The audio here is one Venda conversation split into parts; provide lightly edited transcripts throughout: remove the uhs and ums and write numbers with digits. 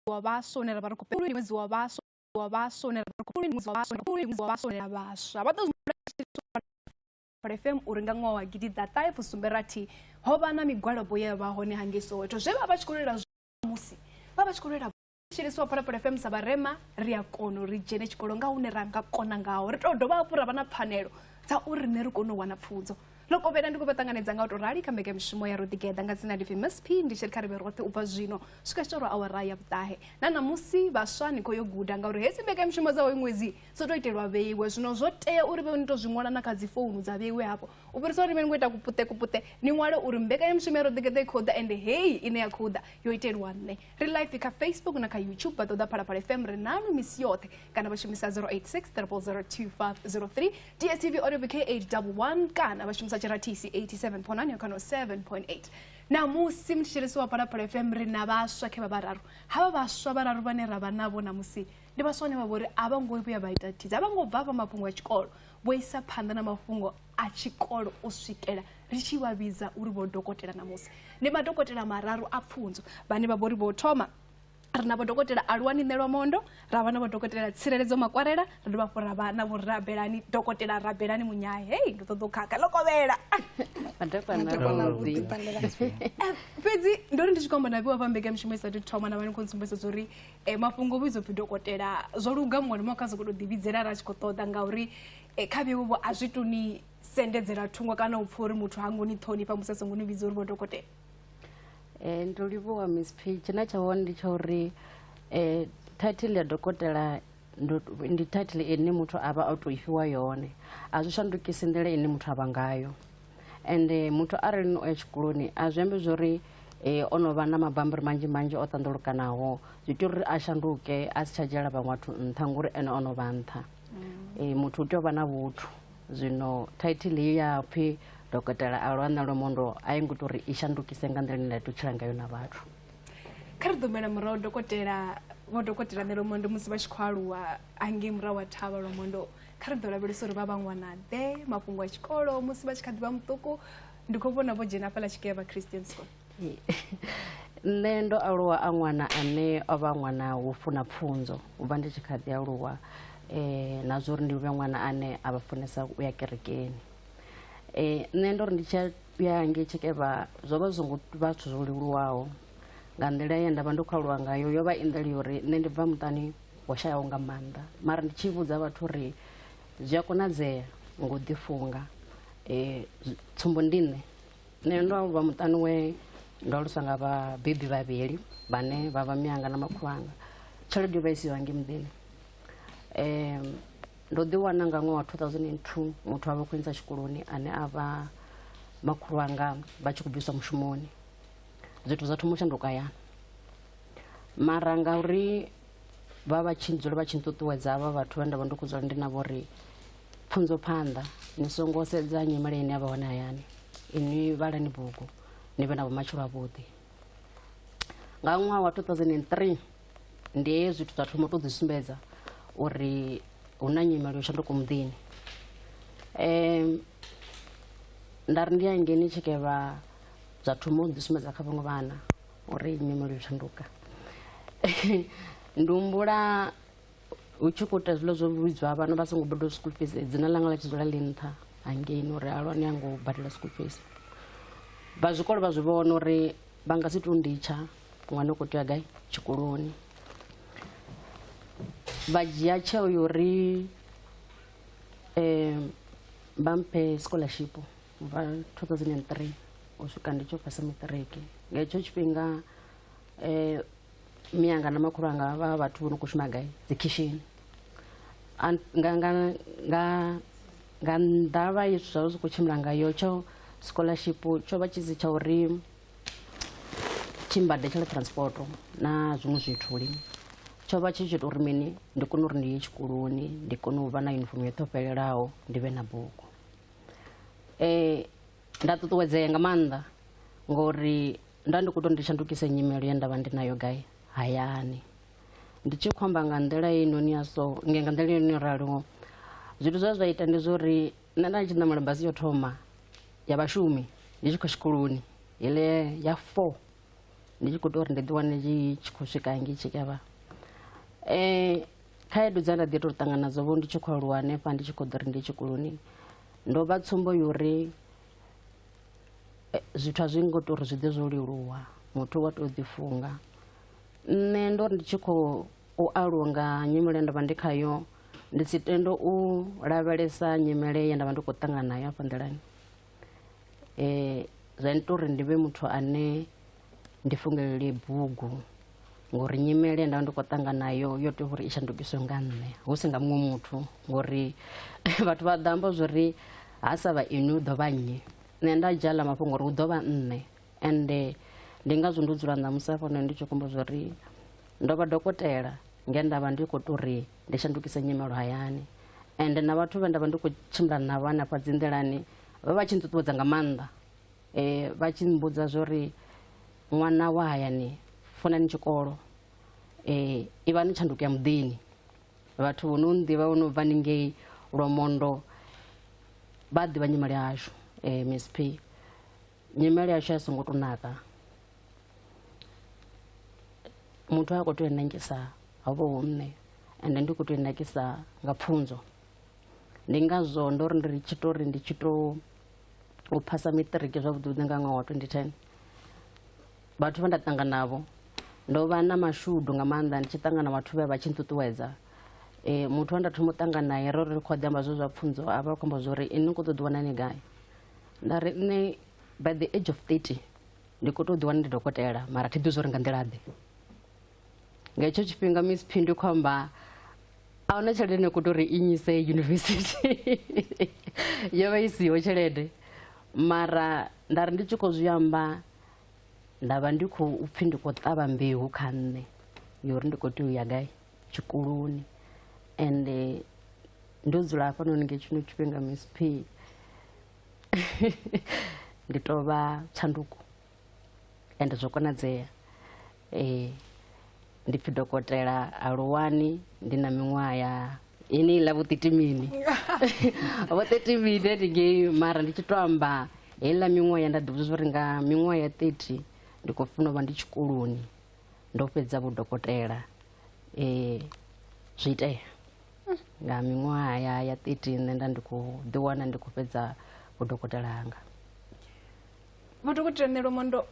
Wa vhaswa une ra vha ri khou ṅwedzi wa vhaswa wa vhaswa une ra vha ri khou ṅwedzi wa vhaswa ṅwedzi wa vhaswa na vhaswa vha ḓo FM uri nga ṅwaha wa gidiḓaṱahe fusumbe rathi ho vha na migwalabo ye ya vha hone hangei Soweto zwe vha vha tshi khou lwela musi vha vha tshi khou lwela tshiliswa Phalaphala FM sa vharema ri a kona uri dzhene tshikolo nga hune ra nga kona ngaho ri tou dovha hafhu ra vha na pfanelo dza uri riṋe ri kone u wana pfunzo ḽo kovhela ndi khou vha ṱanganedza nga u tou rali kha mbekanyamushumo ya Roḓigeḓa nga dzina ndi pfi Miss P ndi tshi ri kha ri vhe roṱhe u bva zwino swika tshitoro awara ya vhuṱahe na ṋamusi vhaswa ni khou yo guda ngauri hedzi mbekanyamushumo dza hoyu ṅwedzi dzo tou itelwa vheiwe zwino zwo tea uri vhe ni tou zwi ṅwala na kha dzi founu dza vheiwe hafho u fhirisa uri ni ngo ita kupuṱe kupuṱe ni ṅwale uri mbekanyamushumo ya Roḓigeḓa i khou ḓa ende heyi ine ya khou ḓa yo itelwa nṋe. Ri live kha Facebook na kha YouTube vha ṱoḓa Phalaphala FM ri nanu misi yoṱhe kana vha shumisa 086 000 2503 DSTV audio bouquet 811 kana vha shumisa tshirathisi 87.9 kana 7.8. Namusi mthetshelesi wa Phalaphala FM ri na vhaswa khe vha vhararu. Havha vhaswa vhararu vhane ra vha navho namusi ndi vhaswa vhane vha vhori a vha ngo vhuya vha ita thiza, a vha ngo bva hafha mafhungo a tshikolo, vho isa phanḓa na mafhungo a tshikolo u swikela ri tshi vha vhidza uri vho dokotela ṋamusi. Ndi madokotela mararu a pfunzo vhane vha vhori vho thoma ri na vho dokotela Aluwani Ṋelwamondo, ra vha na vho dokotela Tsireledzo Makwarela, ra dovha hafhu ra vha na vho Rabelani dokotela Rabelani Munyae. Hei ndo ṱoḓa u khakha ḽo kovhela. Fhedzi ndo ri ndi tshi khou amba na vhiwa fha mbekanyamushumo i sathu thoma na vha ni khou ntsumbedza uri mafhungo o vhidzwa upfhi dokotela zwo luga muṅwe na muṅwe kha sokou tou ḓivhidzela arali a tshi khou ṱoḓa ngauri kha vheiwe vho a zwi tuni sendedzela thungo kana u pfha uri muthu ha ngo ni ṱhonifha musi a songo ni vhidza uri vho dokotela. Ndo livhuwa Miss P. Tshine tsha hone ndi tsha uri title ya dokotela ndi title ine muthu a vha o tou ifhiwa yone, a zwi shandukisi nḓila ine muthu a vha ngayo. Ende muthu arali o ya tshikoloni a zwi ambi zwori o no vha na mabambiri manzhi manzhi o ṱanḓulukanaho, zwi ita uri a shanduke a si tsha dzhiela vhaṅwe vhathu nṱha ngori ene o no vha nṱha. Muthu u tea u vha na vhuthu. Zwino title heyi ya pfhi dokotela a lwa Ṋelwamondo a i ngo ita uri i shandukise nga nḓila ine nda tea u tshila ngayo na vhathu. Kha ri ḓo humela murahu dokotela vho dokotela Ṋelwamondo musi vha tshi khou aluwa hangei murahu ha thavha Lwamondo, kha ri ḓo lavhelesa uri vha vha ṅwana ḓe, mafhungo a tshikolo musi vha tshi kha ḓi vha muṱuku. Ndi khou vhona vho dzhena hafhaḽa Tshikevha Christian School. Nṋe ndo aluwa a ṅwana ane o vha ṅwana wo funa pfunzo u bva ndi tshi kha ḓi aluwa na zwo uri ndi vhe ṅwana ane a vha funesa u ya kerekeni. Nṋe ndo ri ndi tshi ya ngei Tshikevha zwo vha zwi songo vha zwithu zwo leluwaho nga nḓila ye nda vha ndo khou aluwa ngayo yo vha i nḓila ya uri nṋe ndi bva muṱani wo shayaho nga maanḓa mara ndi tshi vhudza vhathu uri zwi a konadzea ngo ḓifunga tsumbo ndi nṋe. Nṋe ndo aluwa muṱani we ndo aluswa nga vhabebi vhavhili vhane vha vha mianga na makhulu anga. Tshelede yo vha i siho hangei muḓini. Ndo ḓi wana nga ṅwaha wa 2002 muthu a vha khou intsa tshikoloni ane a vha makhulu anga vha tshi khou bviswa mushumoni. Zwithu zwa thoma u shanduka hayani. Mara ngauri vha vha tshi dzula vha tshi nṱuṱuwedza havha vhathu vhe nda vha ndi khou dzula ndi navho uri pfunzo phanḓa ni songo sedza nyimele ine ya vha hone hayani, inwi vhalani bugu ni vhe na vhumatshelo havhuḓi. Nga ṅwaha wa 2003 ndi he zwithu zwa thoma u tou ḓi sumbedza uri hu na nyimele yo shanduka muḓini. Nda ri ndi hangeini Tshikevha zwa thoma u ḓi sumbedza kha vhaṅwe vhana uri nyimele yo shanduka. Ndi humbula hu tshi khou ita zwiḽa zwo vhidzwa vhana vha songo badela school fees, dzina ḽanga ḽa tshi dzula ḽi nṱha hangeini uri Aluwani ha ngo badela school fees. Vha zwikolo vha zwi vhona uri vha nga si tou nditsha ṅwana u khou tea gai tshikoloni, vha dzhia tsheo ya uri vha mphe scholarship ubva 2003 u swika ndi tshi phasa maṱiriki. Nga hetsho tshifhinga mianga na makhulu anga vha vhathu vho no khou shuma gai dzi khishini. Nga nga nga nga ndavha ye zwithu zwa zwi khou tshimbila ngayo tsho scholarship tsho vha tshi si tsha uri tshi mbadetshele transport na zwiṅwe zwithu lini, tsho vha tshi tshi tou uri mini ndi kone uri ndi ye tshikoloni ndi kone u vha na uniform yoṱhe yo fhelelaho ndi vhe na bugu. Nda ṱuṱuwedzea nga maanḓa ngori nda ndi khou tou ndi shandukise nyimelo ye nda vha ndi nayo gai hayani. Ndi tshi khou amba nga nḓila heinoni ya so nga nḓila heinoni yo raliho, zwithu zwe zwa ita ndi zwa uri nṋe nda tshi ṋamela basi yo thoma ya vhashumi ndi tshi khou tshikoloni heiḽa ya 4. Ndi tshi khou tou uri ndi ḓi wane ndi tshi khou swika ngei tshikevha. Khaedu dza nda ḓi tou ṱangana nadzo vho ndi tshi khou aluwa hanefha ndi tshi khou ḓo ri ndi tshikoloni, ndo vha tsumbo yo uri zwithu a zwi ngo tou uri zwi ḓe zwo leluwa, muthu wa tou ḓifunga. Nṋe ndo ri ndi tshi khou aluwa nga nyimele nda vha ndi khayo, ndi si tende u lavhelesa nyimele ye nda vha ndi khou ṱangana nayo hafha nḓilani. Zwa ita uri ndi vhe muthu ane ndi fungelele bugu, ngori nyimele nda vha ndi khou ṱangana nayo yo tea uri i shandukiswe nga nṋe, hu si nga muṅwe muthu, ngori vhathu vha ḓo amba zwori ha sa vha inwi hu ḓo vha nnyi. Nṋe nda dzhia ḽa mafhungo uri hu ḓo vha nṋe, ende ndi ngazwo ndo dzula ṋamusi hafhanoni ndi tshi khou amba zwori ndo vha dokotela nge nda vha ndi khou tou uri ndi shandukise nyimelo hayani. Ende na vhathu vhe nda vha ndi khou tshimbila navho hanefha dzi nḓilani vha vha tshi nṱuṱuwedza nga maanḓa, vha tshi mmbudza zwori ṅwana wa hayani funani tshikolo, i vha ni tshanduko ya muḓini. Vhathu vho no nḓivha vho no bva haningei Lwamondo vha ḓivha nyimele yashu. Miss P, nyimele yashu a songo tou naka, muthu a khou tea u nakisa ho vha hu nṋe, ende ndi khou tea u nakisa nga pfunzo. Ndi ngazwo ndo ri ndi tshi tou ri ndi tshi tou u phasa maṱiriki zwavhuḓi vhuḓi nga ṅwaha wa 2010, vhathu vhe nda ṱangana navho ndo vha na mashudu nga maanḓa ndi tshi ṱangana vhathu vhe vha tshi nṱuṱuwedza. Muthu we nda thoma u ṱangana naye ro ri khou ḓi amba zwezwo zwa pfunzo, a vha khou amba zwori inwi ni khou ṱoḓa ḓi wana ni gai. Nda ri nṋe by the age of 30 ndi khou tou ḓi wana ndi dokotela, mara thi ḓivhi zwori nga nḓila ḓe. Nga hetsho tshifhinga Miss P ndi khou amba a huna tshelede ine khou tou ri i nyise yunivesithi, yo vha i siho tshelede, mara nda ri ndi tshi khou zwi amba nda vha ndi khou pfhi ndi khou ṱavha mbeu kha nṋe yo uri ndi khou tea u ya gai tshikoloni. Ende ndo dzula hafhanoni nga tshino tshifhinga Miss P ndi tou vha tshanduko, ende zwo konadzea. Ndi pfhi dokotela Aluwani, ndi na miṅwaha ya yeneiḽa vho 30 mini vho 30 mini haningei, mara ndi tshi to amba heiḽa miṅwaha ya nda ḓivha uri nga miṅwaha ya 30 ndi khou funa u vha ndi tshikoloni ndo fhedza vhudokotela. Zwi itea nga miṅwaha ya 30 nṋe nda ndi khou ḓi wana ndi khou fhedza vhudokotela hanga. Vho dokotela Ṋelomondo,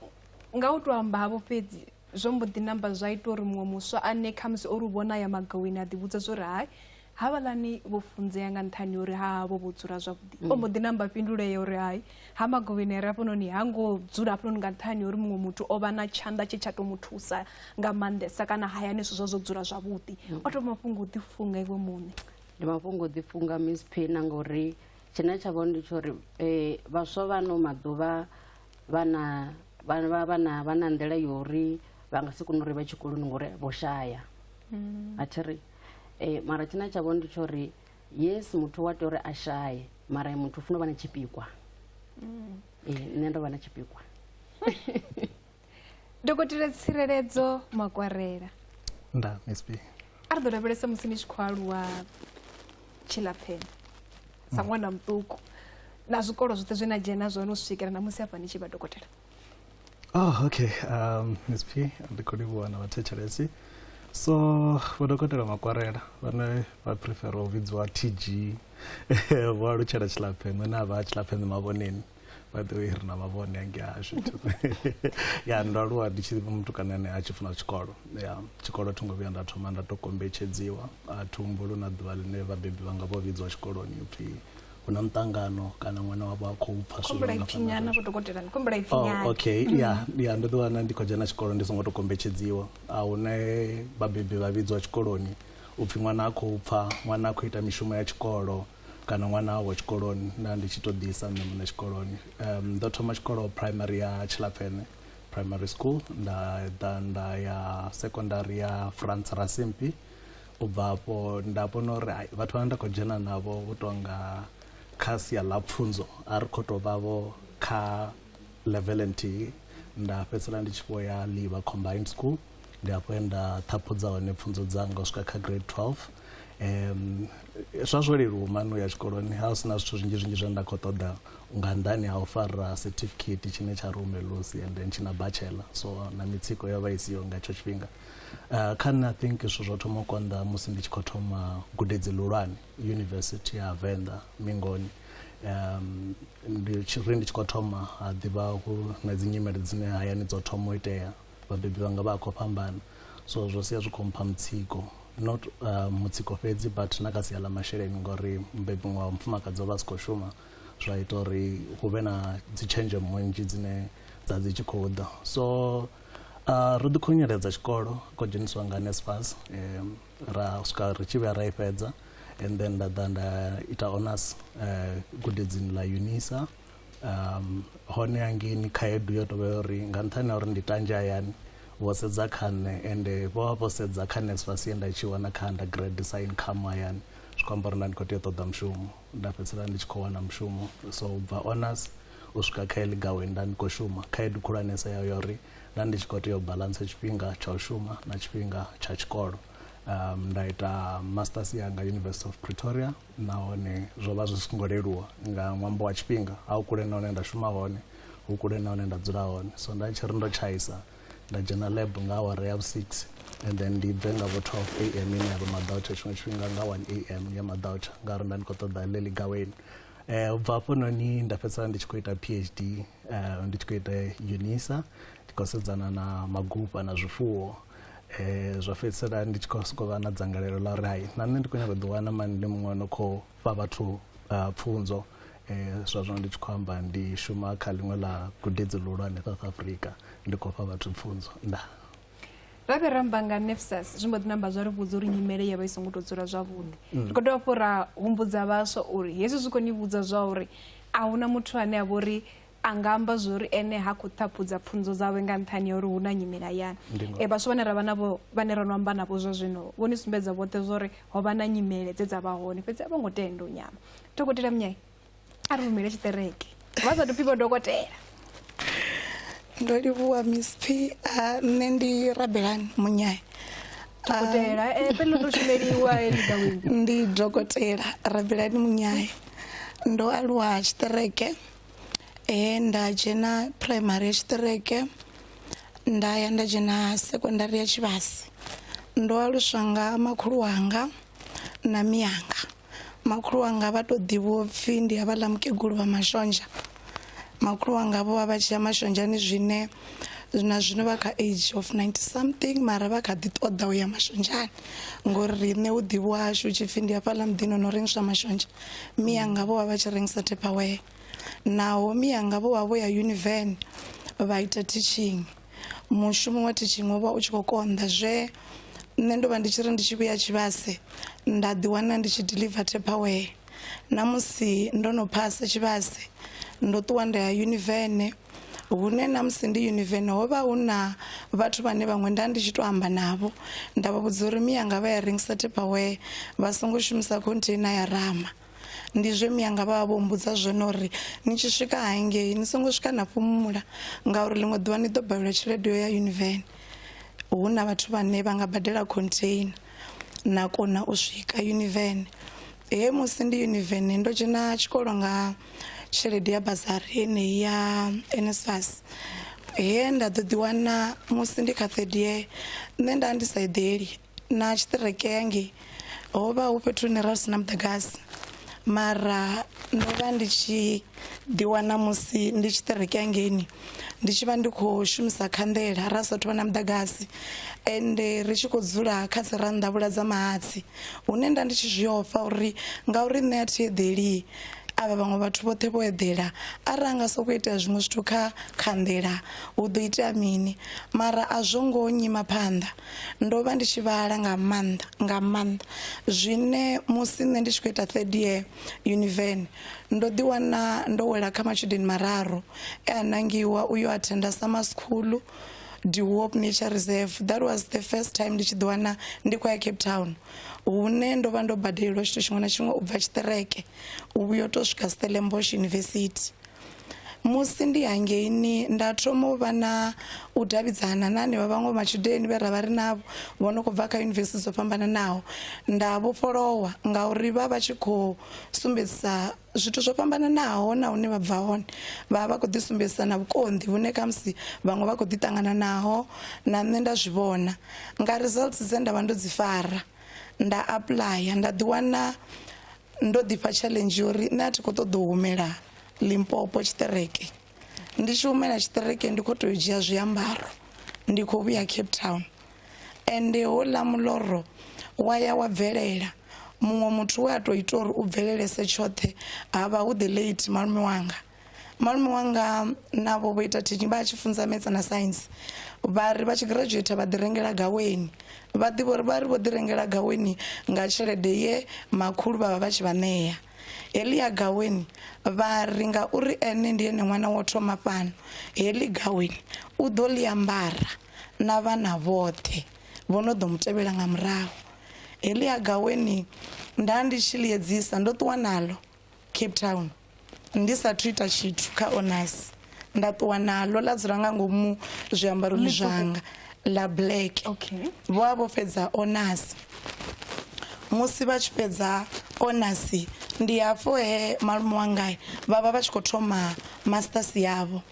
nga u to amba havho fhedzi zwo mbo ḓi namba zwa ita uri muṅwe muswa ane khamusi o ri vhona ya magaweni a ḓivhudza zwori hai havhaḽani vho funzea nga nṱhani uri havho vho dzula zwavhuḓi, o mbo ḓi namba fhindulea uri hai ha magaweni ri hafhanoni ha ngo dzula hafhanoni nga nṱhani uri muṅwe muthu o vha na tshanḓa tshe tsha to mu thusa nga maanḓesa kana hayani zwithu zwa zwo dzula zwavhuḓi. O to mafhungo o ḓifunga iwe muṋe. Ndi mafhungo o ḓifunga Miss P, na ngori tshine tsha vha ndi tsho uri vhaswa vha ano maḓuvha vha na nḓila yo uri vha nga si kone uri vha tshikoloni ngori vho shaya. A thi ri mara tshine tsha vha ndi tsho uri yes muthu wa tea uri a shaye, mara muthu u funa u vha na tshipikwa. Nṋe ndo vha na tshipikwa. Dokotela Tsireledzo Makwarela, Nda Miss P. a ri ḓo lavhelesa musi ni tshi khou aluwa Tshilapfene sa ṅwana muṱuku na zwikolo zwoṱhe zwe na dzhena zwone u swikela na musi hafha ni tshi vha dokotela. Oh, okay. Miss P, ndi khou livhuwa na vhathetshelesi. So vho dokotela Makwarela vhane vha prefer u vhidziwa TG, vho alutshela Tshilapfene na vha Tshilapfene Mavhoneni. By the way, ri na mavhone angei hashu. Ya ndo aluwa ndi tshi muthu kana ane a tshi funa tshikolo. Ya tshikolo tho ngo vhuya nda thoma nda to kombetshedziwa, a thi humbuli na ḓuvha ḽine vhabebi vhanga vho vhidziwa tshikoloni upfhi hu na muṱangano kana ṅwana wavho a khou pfha zwithu Khumbula nga ipfi nyana vho dokotela, ni khumbula ipfi Oh, nyana. okay. Ya ndo ḓi wana ndi khou dzhena tshikolo ndi songo to kombetshedziwa. A hune vhabebi vha vhidziwa tshikoloni upfhi ṅwana a khou pfha, ṅwana a khou ita mishumo ya tshikolo kana ṅwana awo tshikoloni, nda ndi tshi to ḓisa nṋe muṋe tshikoloni. Ndo thoma tshikolo primary ya Tshilapfene primary school, nda ḓa nda ya secondary ya France Rasimphi. U bva afho nda vhona uri hai, vhathu vhane nda khou dzhena navho vho tonga kha sia ḽa pfunzo a ri khou tou vha vho kha level nthihi, nda fhedzisela ndi tshi vho ya Ḽiivha Combined School. Ndi hafho he nda ṱhaphudza hone pfunzo dzanga u swika kha grade 12. Zwa zwo leluwa mani u ya tshikoloni, ha hu sina zwithu zwinzhi zwinzhi zwine nda khou ṱoḓa nga nnḓani ha u fara certificate tshine tsha ri Umelusi and then tshina bachelor, so na mitsiko yo vha i siho nga hetsho tshifhinga. Kha nṋe I think zwithu zwo thoma u konḓa musi ndi tshi khou thoma gudedzi ḽihulwane University ya Venḓa Mingoni. Ndi tshi ri ndi tshi khou thoma ha ḓivha hu na dzi nyimele dzine hayani dzo thoma u itea, vhabebi vhanga vha khou fhambana, so zwo sia zwi khou mpha mutsiko, not mutsiko fhedzi but na kha sia ḽa masheleni, ngori mubebi wa mufumakadzi o vha a si khou shuma, zwa ita uri hu vhe na dzi tshenzhemo nnzhi dzine dza dzi tshi khou ḓa. So ro ḓi khunyeledza tshikolo, khou dzheniswa nga NSFAS, ra swika ri tshi vhuya ra i fhedza, and then nda ḓa nda ita honors gudedzini ḽa UNISA. Hone hangeini khaedu yo tovha uri nga nṱhani ha uri ndi tanzhe hayani, vho sedza kha nṋe ende vho vha vho sedza kha NSFAS ye nda tshi wana kha undergrad sa income hayani, zwi khou amba uri nda ndi khou tea u ṱoḓa mushumo. Nda fhedzisela ndi tshi khou wana mushumo, so u bva honors u swika kha heḽi gaweni nda ndi khou shuma. Khaedu khulwanesa ya uri nda ndi tshi khou tea u balance tshifhinga tsha u shuma na tshifhinga tsha tshikolo. Nda ita masters yanga University of Pretoria, nahone zwo vha zwi songo leluwa nga ṅwambo wa tshifhinga, a hu kule na hune nda shuma hone, hu kule na hune nda dzula hone, so nda tshi ri ndo tshaisa nda dzhena lab nga awara ya 6 and then ndi bve nga vho 12 am ine ya vha maḓautsha, tshiṅwe tshifhinga nga 1 am ya maḓautsha, ngauri nda ndi khou ṱoḓa ḽeḽi gaweni. U bva hafhanoni nda fhedzisela ndi tshi khou ita PhD, ndi tshi khou ita UNISA, ndi khou sedzana na magufha na zwifuwo. Zwa fhedzisela ndi tshi khou sokou vha na dzangalelo ḽa uri hai, na nṋe ndi khou nyanga u ḓiwana mani ndi muṅwe no khou fha vhathu pfunzo. Zwa zwino ndi tshi khou amba ndi shuma kha ḽiṅwe ḽa gudedzi ḽihulwane South Africa, ndi khou fha vhathu pfunzo. Nda ra vhe ramba nga NSFAS zwi mbo ḓi namba zwa ri vhudza uri nyimele ya vha i songo tou dzula zwavhuḓi. Ri khou dovha hafhu ra humbudza vhaswa uri hezwi zwi khou ni vhudza zwa uri a huna muthu ane a vha uri a nga amba zwori ene ha khou ṱhaphudza pfunzo dzawe nga nṱhani ya uri hu na nyimele hayani. Vhaswa vhane ra vha navho, vhane ra no amba navho zwa zwino, vho ni sumbedza vhoṱhe zwori ho vha na nyimele dze dza vha hone, fhedzi a vho ngo tenda u nyama. Dokotela Munyai, a ri rumele tshiṱereke vha sa tou pfhi vho dokotela. Ndo livhuwa Miss P. Nṋe ndi Rabelani Munyai. Dokotela, pele ndo shumeliwa heḽi. Ndi dokotela Rabelani Munyai. Ndo aluwa tshiṱereke, nda dzhena primary ya tshiṱereke, nda ya nda dzhena secondary ya Tshivhase. Ndo aluswa nga makhulu wanga na miyanga. Makhulu wanga vha to ḓivhiwa upfhi ndi havhaḽa mukegulu vha mashonzha. Makhulu wanga vho vha vha tshi ya mashonzhani zwine na zwino vha kha age of 90 something, mara vha kha ḓi ṱoḓa u ya mashonzhani, ngori riṋe u ḓivhiwa hashu tshi pfhi ndi hafhaḽa muḓini no rengiswa mashonzha. Miyanga vho vha vha tshi rengisa Tupperware. Naho miyanga vho vha vho ya Univen vha ita teaching, mushumo wa teaching wo vha u tshi khou konḓa, zwe nṋe ndo vha ndi tshi ri ndi tshi vhuya Tshivhase nda ḓi wana ndi tshi deliver Tupperware. Na musi ndo no phasa Tshivhase ndo ṱuwa nda ya Univen, hune na musi ndi Univen ho vha hu na vhathu vhane vhaṅwe nda ndi tshi to amba navho, nda vha vhudza uri miyanga vha ya rengisa Tupperware vha songo shumisa container ya Rama. Ndi zwe miyanga vha vha vho mbudza zwone uri ni tshi swika hangei ni songo swika na fhumula, ngauri ḽiṅwe ḓuvha ni ḓo balelwa tshelede yo ya Univen. Hu na vhathu vhane vha nga badela container na kona u swika Univen. He musi ndi Univen ndo dzhena tshikolo nga tshelede ya bazari yeneyi ya NSFAS. He nda ḓo ḓi wana musi ndi kha third year, nṋe nda ndi sa eḓeli na tshiṱireke hangei ho vha hu fhethu hune ra sina muḓagasi, mara ndo vha ndi tshi ḓi wana musi ndi tshiṱireke hangeini ndi tshi vha ndi khou shumisa khanḓela ra sathu vha na muḓagasi, ende ri tshi khou dzula kha dzi rannḓavhula dza mahatsi, hune nda ndi tshi zwi ofha uri ngauri nṋe a thi eḓeli, avha vhaṅwe vhathu vhoṱhe vho eḓela, arali nga sokou itea zwiṅwe zwithu kha khanḓela hu ḓo itea mini. Mara a zwo ngo nyima phanḓa, ndo vha ndi tshi vhala nga maanḓa nga maanḓa, zwine musi nṋe ndi tshi khou ita third year Univen ndo ḓi wana ndo wela kha matshudeni mararu e a nangiwa uyo attenda summer school De Hoop Nature Reserve. That was the first time ndi tshi ḓi wana ndi khou ya Cape Town, hune ndo vha ndo badelelwa tshithu tshiṅwe na tshiṅwe u bva tshiṱereke u vhuya u to swika Stellenbosch University. Musi ndi hangeini nda thoma u vha na u davhidzana na hanevha vhaṅwe matshudeni vhe ra vha ri navho vho no khou bva kha yunivesithi dzo fhambananaho, nda vhofholowa ngauri vha vha tshi khou sumbedzisa zwithu zwo fhambananaho na hune vha bva hone, vha vha khou ḓi sumbedzisa na vhukonḓi vhune khamusi vhaṅwe vha khou ḓi ṱangana naho, na nṋe nda zwi vhona. Nga results dze nda vha ndo dzi fara nda apuḽaya, nda ḓi wana ndo ḓifha challenge uri nṋe a thi khou ṱoḓa u humela Limpopo tshiṱereke, ndi tshi humela tshiṱereke ndi khou tea u dzhia zwiambaro ndi khou vhuya Cape Town. Ende houḽa muloro wa ya wa bvelela, muṅwe muthu we a tou ita uri u bvelelese tshoṱhe ha vha hu the late malume wanga. Malume wanga navho vho ita teaching vha tshi funza maths na science, vha ri vha tshi graduate vha ḓi rengela gaweni, vha ḓivha uri vha ri vho ḓi rengela gaweni nga tshelede ye makhulu vha vha vha tshi vha ṋea. Heḽi ya gaweni vha ri ngauri ene ndi ene ṅwana wo thoma fhano, heḽi gaweni u ḓo ḽi ambara na vhana vhoṱhe vho no ḓo mu tevhela nga murahu. Heḽi ya gaweni nda ndi tshi ḽi edzisa ndo ṱuwa naḽo Cape Town ndi sathu ita tshithu kha honors, nda ṱuwa naḽo ḽa dzula nga ngomu zwiambaroni zwanga ḽa black. Okay. Vho vha vho fhedza honors, musi vha tshi fhedza honors ndi hafho he malume wanga vha vha vha tshi khou thoma masters yavho.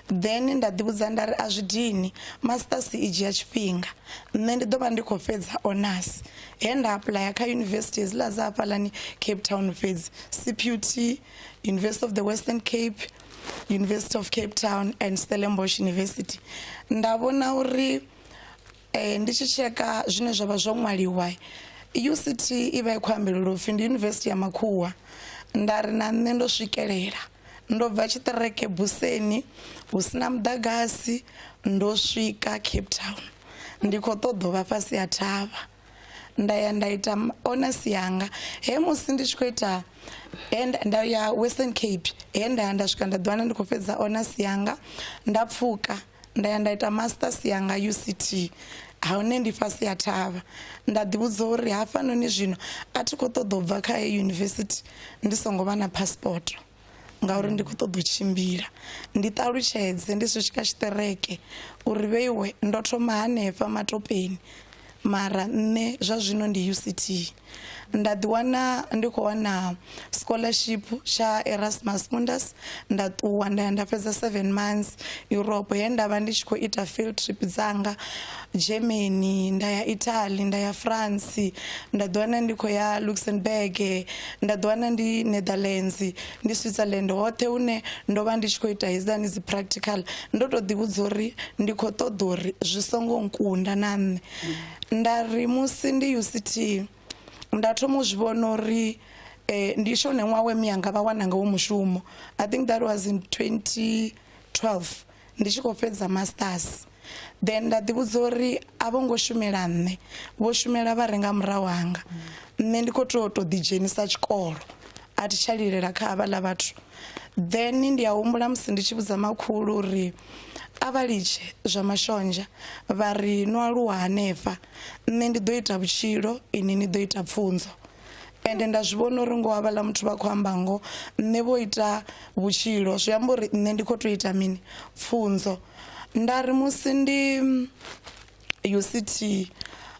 Then nda ḓi vhudza nda ri a zwi dini, masters i dzhia tshifhinga, nṋe ndi ḓo vha ndi khou fhedza honors. He nda apuḽaya kha yunivesithi hedziḽa dza hafhaḽani Cape Town fhedzi, CPUT, University of the Western Cape, University of Cape Town and Stellenbosch University. Nda vhona uri ndi tshi tsheka zwine zwa vha zwo ṅwaliwa, UCT i vha i khou ambelelwa upfhi ndi yunivesithi ya makhuwa. Nda ri na nṋe ndo swikelela, ndo bva tshiṱereke buseni hu sina muḓagasi, ndo swika Cape Town ndi khou ṱoḓa u vha fhasi ha thavha. Nda ya nda ita honors yanga, he musi ndi tshi khou ita he nda ya Western Cape, he nda ya nda swika nda ḓiwana ndi khou fhedza honors yanga, nda pfuka nda ya nda ita masters yanga UCT, hune ndi fhasi ha thavha. Nda ḓi vhudza uri hafhanoni zwino a thi khou ṱoḓa u bva kha heyi yunivesithi ndi songo vha na passport, ngauri ndi khou ṱoḓa u tshimbila. Ndi ṱalutshedze ndi si swika tshiṱereke uri vheiwe ndo thoma hanefha matopeni, mara nṋe zwa zwino ndi UCT. Nda ḓi wana ndi khou wana scholarship tsha Erasmus Mundus, nda ṱuwa nda ya nda fhedza 7 months Europe, he nda vha ndi tshi khou ita field trip dzanga Germany, nda ya Italy, nda ya France, nda ḓi wana ndi khou ya Luxembourg, nda ḓi wana ndi Netherlands, ndi Switzerland, hoṱhe hune ndo vha ndi tshi khou ita hedzani dzi practical. Ndo to ḓi vhudza uri ndi khou ṱoḓa uri zwi songo nkunda na nṋe. Nda ri musi ndi UCT nda thoma u zwi vhona uri ndi shone ṅwaha we miyanga vha wana ngawo mushumo. I think that was in 2012 ndi tshi khou fhedza masters. Then nda ḓi vhudza uri a vho ngo shumela nṋe, vho shumela vha re nga murahu hanga. Nṋe ndi khou tea u tou ḓi dzhenisa tshikolo, a thi tsha lilela kha havhaḽa vhathu. Then ndi a humbula musi ndi tshi vhudza makhulu uri a vha litshe zwa mashonzha, vha ri no aluwa hanefha, nṋe ndi ḓo ita vhutshilo, ini ni ḓo ita pfunzo. Ende nda zwi vhona uri ngoho havhaḽa muthu vha khou amba ngoho, nṋe vho ita vhutshilo, zwi amba uri nṋe ndi khou tea u ita mini, pfunzo. Nda ri musi ndi UCT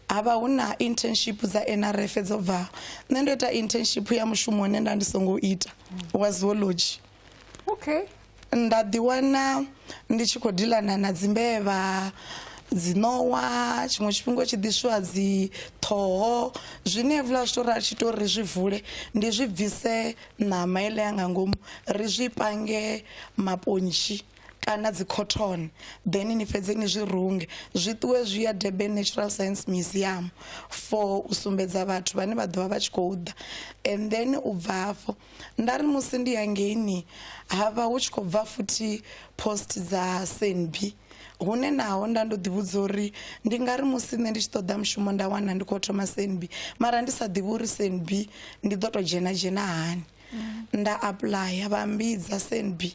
ha vha hu na internship dza NRF dzo bvaho, nṋe ndo ita internship ya mushumo une nda ndi songo ita wa zoology. Okay. Nda ḓi wana ndi tshi khou dilana na dzimbevha, dzi ṋowa, tshiṅwe tshifhinga tshi ḓiswa dzi ṱhoho, zwine hezwiḽa zwithu ra tshi tou ri zwi vule ndi zwi bvise ṋama heiḽa ya nga ngomu ri zwi pange mapontshi kana dzi cotton, then ni fhedze ni zwi runge zwi ṱuwe zwi ya Durban Natural Science Museum for u sumbedza vhathu vhane vha ḓovha vha tshi khou ḓa. And then u bva hafho nda ri musi ndi hangeini ha vha hu tshi khou bva futhi post dza SANB, hune naho nda ndo ḓi vhudza uri ndi nga ri musi nṋe ndi tshi ṱoḓa mushumo nda wana ndi khou thoma SANB, mara ndi sa ḓivhi uri SANB ndi ḓo to dzhena dzhena hani. Nda apuḽaya vha mmbidza SANB,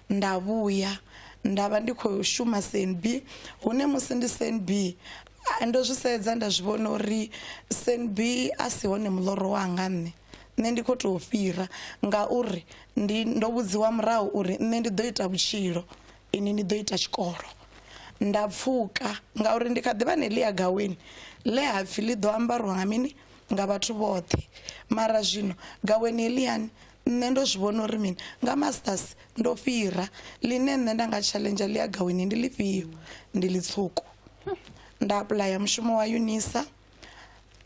nda vhuya nda vha ndi khou shuma SANB, hune musi ndi SANB ndo zwi sedza nda zwi vhona uri SANB a si hone muḽoro wanga nṋe. Nṋe ndi khou tou fhira ngauri ndi ndo vhudziwa murahu uri nṋe ndi ḓo ita vhutshilo, ini ni ḓo ita tshikolo. Nda pfuka ngauri ndi kha ḓi vha neḽia gaweni ḽe ha pfhi ḽi ḓo ambariwa nga mini nga vhathu vhoṱhe, mara zwino gaweni heḽiani nṋe ndo zwi vhona uri mini nga masters ndo fhira, ḽine nṋe nda nga challenge ḽia gaweni ndi ḽifhio, ndi ḽitswuku. Nda apuḽaya mushumo wa UNISA.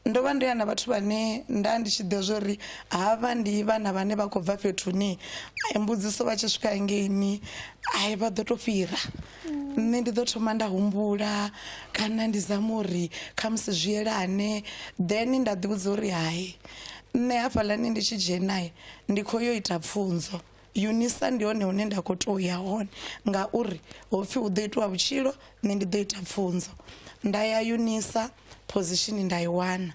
Ndo vha ndo ya na vhathu vhane nda ndi tshi ḓivha zwori havha ndi vhana vhane vha khou bva fhethu ni, ai mbudziso vha tshi swika hangeini ai vha ḓo to fhira. Nṋe ndi ḓo thoma nda humbula kana ndi zama uri khamusi zwi yelane, then nda ḓi vhudza uri hai nṋe hafhaḽani ndi tshi dzhena ndi khou yo ita pfunzo. UNISA ndi hone hune nda khou tou ya hone ngauri hopfhi hu ḓo itiwa vhutshilo, nṋe ndi ḓo ita pfunzo. Nda ya UNISA position nda i wana,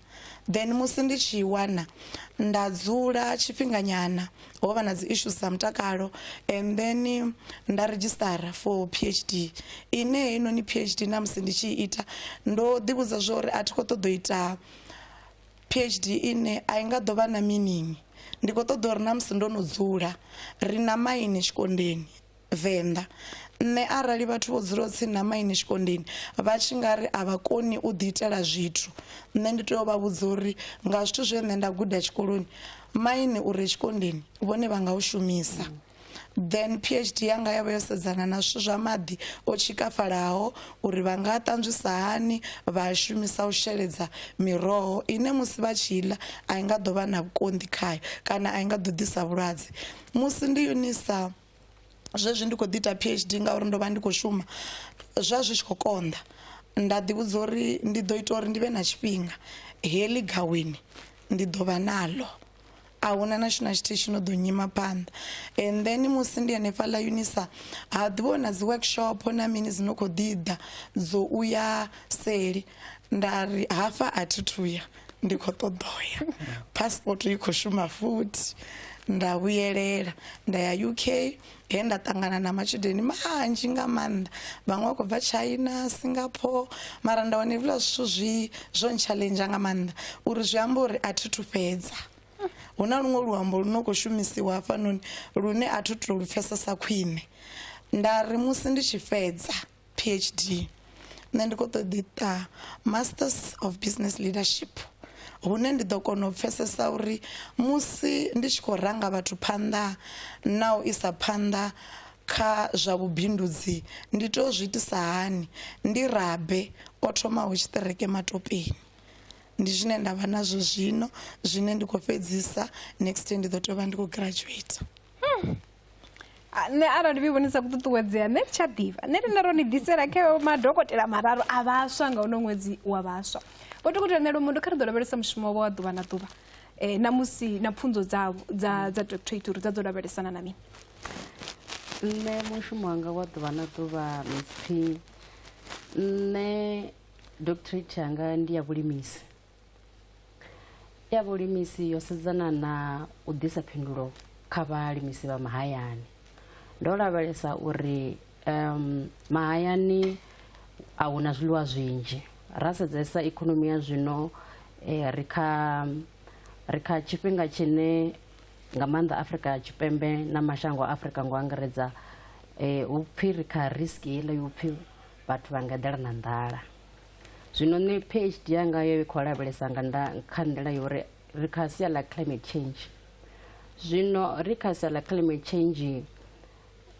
then musi ndi tshi i wana nda dzula tshifhinga nyana, ho vha na dzi issues dza mutakalo, and then nda redzhisitara for PhD. Ine heinoni PhD na musi ndi tshi ita ndo ḓi vhudza zwa uri a thi khou ṱoḓa u ita PhD ine a i nga ḓo vha na meaning. Ndi khou ṱoḓa uri na musi ndo no dzula, ri na maini Tshikondeni Venḓa, nṋe arali vhathu vho dzulaho tsini na maini Tshikondeni vha tshi nga ri a vha koni u ḓi itela zwithu, nṋe ndi tea u vha vhudza uri nga zwithu zwe nṋe nda guda tshikoloni, maini u re Tshikondeni vhone vha nga u shumisa. Then PhD yanga ya vha yo sedzana na zwithu zwa maḓi o tshikafhalaho uri vha nga a ṱanzwisa hani vha a shumisa u sheledza miroho ine musi vha tshi ḽa a i nga ḓo vha na vhukonḓi khayo kana a i nga ḓo ḓisa vhulwadze. Musi ndi UNISA zwezwi ndi khou ḓi ita PhD ngauri ndo vha ndi khou shuma zwa zwi tshi khou konḓa, nda ḓi vhudza uri ndi ḓo ita uri ndi vhe na tshifhinga heḽi gaweni ndi ḓo vha naḽo, a huna na tshithu na tshithihi tshi no ḓo nyima phanḓa. And then musi ndi hanefhaḽa UNISA ha ḓivha hu na dzi workshop na mini dzi no khou ḓi ḓa dzo uya seli, nda ri hafha a thi thuya ndi khou ṱoḓa uya, passport i khou shuma futhi. Nda vhuyelela nda ya UK he nda ṱangana na matshudeni manzhi nga maanḓa, vhaṅwe vha khou bva China, Singapore, mara nda wana hezwiḽa zwithu zwi zwo ntshaḽenzha nga maanḓa uri zwi amba uri a thi thu fhedza. Hu na luṅwe luambo lu no khou shumisiwa hafhanoni lune a thi tu lu pfesesa khwine. Nda ri musi ndi tshi fhedza PhD nṋe ndi khou ṱoḓa ita Masters of Business Leadership hune ndi ḓo kona u pfesesa uri musi ndi tshi khou ranga vhathu phanḓa na u isa phanḓa kha zwa vhubindudzi ndi tea u zwi itisa hani, ndi rabe o thomaho tshiṱereke Matopeni. Ndi zwine nda vha nazwo zwino, zwine ndi khou fhedzisa next year ndi ḓo tea u vha ndi khou graduate. Nṋe arali vi vhonisa kuṱuṱuwedzea nṋe thi tsha ḓivha, nṋe ndi ro ni ḓisela kheo madokotela mararu a vhaswa nga uno ṅwedzi wa vhaswa. Vho dokotela nṋe Lumundo, kha ri ḓo lavhelesa mushumo wavho wa ḓuvha na ḓuvha na musi na pfunzo dzavho dza doctorate uri dza ḓo lavhelesana na mini. Nṋe mushumo wanga wa ḓuvha na ḓuvha Miss P, nṋe doctorate yanga ndi ya vhulimisi. Ya vhulimisi yo sedzana na u ḓisa phindulo kha vhalimisi vha mahayani. Ndo lavhelesa uri mahayani a huna zwiḽiwa zwinzhi, ra sedzesa ikonomi ya zwino ri kha tshifhinga tshine nga maanḓa Afrika Tshipembe na mashango a Afrika ngo angaredza hu pfhi ri kha risk heiḽa yo pfhi vhathu vha nga eḓela na nḓala. Zwino nṋe PhD yanga yo i khou lavhelesa nga kha nḓila ya uri ri kha sia ḽa climate change. Zwino ri kha sia ḽa climate change,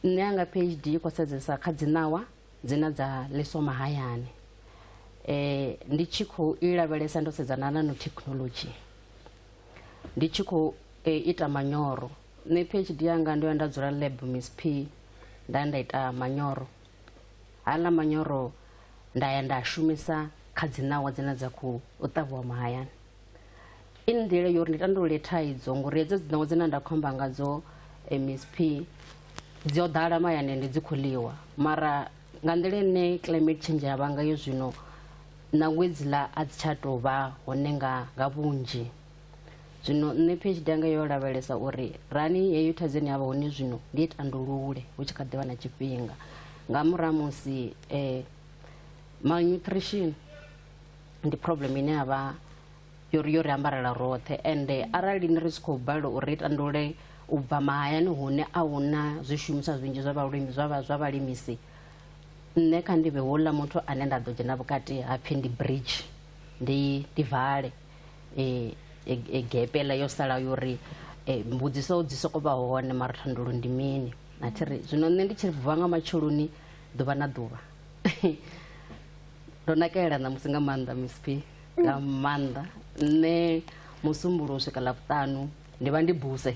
nṋe yanga PhD i khou sedzesa kha dzi ṋawa dzine dza ḽiswa mahayani. Ndi tshi khou i lavhelesa ndo sedzana na nanotechnology, ndi tshi khou ita manyoro. Nṋe PhD yanga ndo ya nda dzula lab Miss P, nda ya nda ita manyoro. Haaḽa manyoro nda ya nda shumisa kha dzi ṋawa dzine dza khou ṱavhiwa mahayani. I nḓila yo uri ndi tandulule thaidzo ngori hedzo dzi ṋawa dzine nda khou amba ngadzo Miss P dzo ḓala mahayani ende dzi khou ḽiwa, mara nga nḓila ine climate change ya vha ngayo zwino nangwe hedziḽa a dzi tsha tou vha hone nga vhunzhi. Zwino nṋe PhD yanga yo lavhelesa uri rani heyo thaidzo ine ya vha hone zwino ndi i tandulule hu tshi kha ḓivha na tshifhinga. Nga murahu musi malnutrition ndi problem ine ya vha Yo ri ambarela roṱhe ende arali ni ri tshi khou balelwa uri tandule u bva mahayani hune a huna zwishumiswa zwinzhi zwa vhalimi zwa vhalimisi, nṋe kha ndi vhe houḽa muthu ane nda ḓo dzhena vhukati ha pfhi ndi bridge, ndi vale gepe ḽa yo sala yori mbudziso dzi soko vha hone mara thandululo ndi mini. Na thiri zwino nṋe ndi tshi vuwa nga matsheloni ḓuvha na ḓuvha ndo nakelela ṋamusi nga maanḓa Miss P, nga maanḓa. Nṋe musumbulowo u swika Ḽavhuṱanu ndi vha ndi buse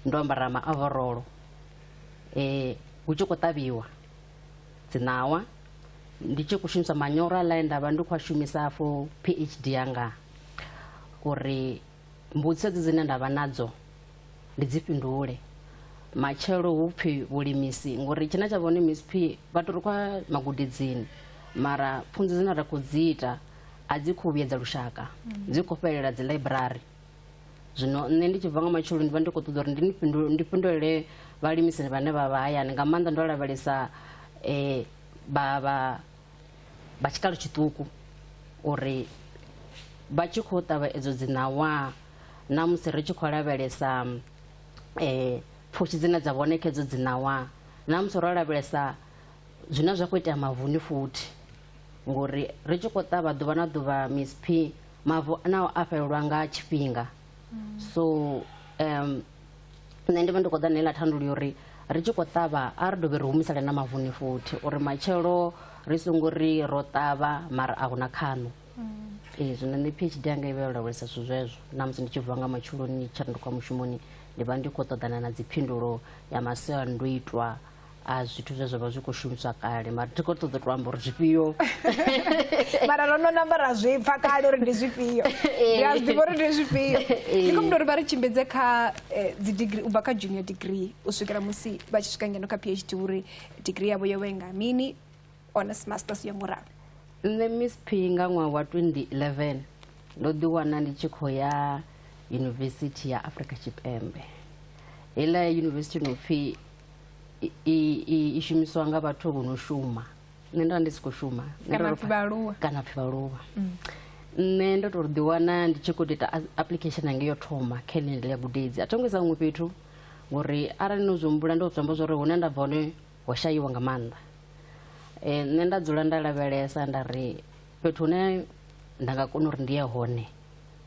ndo ambara maavorolo, hu tshi khou ṱavhiwa dziṋawa, ndi tshi khou shumisa manyoro aḽa nda vha ndi khou a shumisa for PhD yanga, uri mbudziso dzi dzine nda vha nadzo ndi dzi fhindule. Matshelo hu pfhi vhulimisi, ngori tshine tsha vhone Miss P vhathu ri khou magudedzini mara pfunzo dzine ra khou dzi ita a dzi khou vhuyedza lushaka, dzi khou fhelela dzi library. Zwino nṋe ndi tshi bva nga matsheloni ndi vha ndi khou ṱoḓa uri ndi fhindulele vhalimisi vhane vha vha hayani, nga maanḓa ndo lavhelesa vha tshikalo tshiṱuku uri vha tshi khou ṱavha edzo dzi ṋawa, na musi ri tshi khou lavhelesa pfushi dzine dza vhone khedzo dzi ṋawa, na musi ro lavhelesa zwine zwa khou itea mavuni futhi, ngori ri tshi khou ṱavha ḓuvha na ḓuvha Miss P mavu nao a fhelelwa nga tshifhinga. So nṋe ndi vha ndi khou ḓa na heiḽa thandululo ya uri ri tshi khou ṱavha a ri dovhe ri humisele na mavuni futhi, uri matshelo ri songo ri ro ṱavha mara a huna khaṋo. Zwino nṋe PhD yanga i vha yo lavhelesa zwithu zwezwo, na musi ndi tshi vuwa nga matsheloni tshi ri ndi khou ya mushumoni ndi vha ndi khou ṱoḓana na dzi phindulo ya masiandoitwa a zwithu zwe zwa vha zwi khou shumiswa kale, mara thi khou ṱoḓa u to amba uri zwifhio. Mara ro no namba ra zwi pfa kale uri ndi zwifhio, ndi a zwi ḓivha uri ndi zwifhio. Ndi khou uri vha ri tshimbidze kha dzi degree, u bva kha junior degree u swikela musi vha tshi swika ngeno kha PhD, uri degree yavho yo vha nga mini, honors, masters ya murahu. Nṋe Miss P nga ṅwaha wa 2011 ndo ḓi wana ndi tshi khou ya Yunivesithi ya Afrika Tshipembe. Heiḽa yunivesithi no pfhi i shumiswa nga vhathu vho no shuma. Nṋe nda ndi si khou shuma. Kana pfi vhaaluwa. Kana pfi vhaaluwa. Nṋe ndo to ḓi wana ndi tshi khou ita application yanga yo thoma kha ḽeneḽi gudedzi. A tho ngo isa huṅwe fhethu ngori arali no zwi humbula ndo zwi amba zwori hune nda bva hone ho shaiwa nga maanḓa. Nṋe nda dzula nda lavhelesa nda ri fhethu hune nda nga kona uri ndi ye hone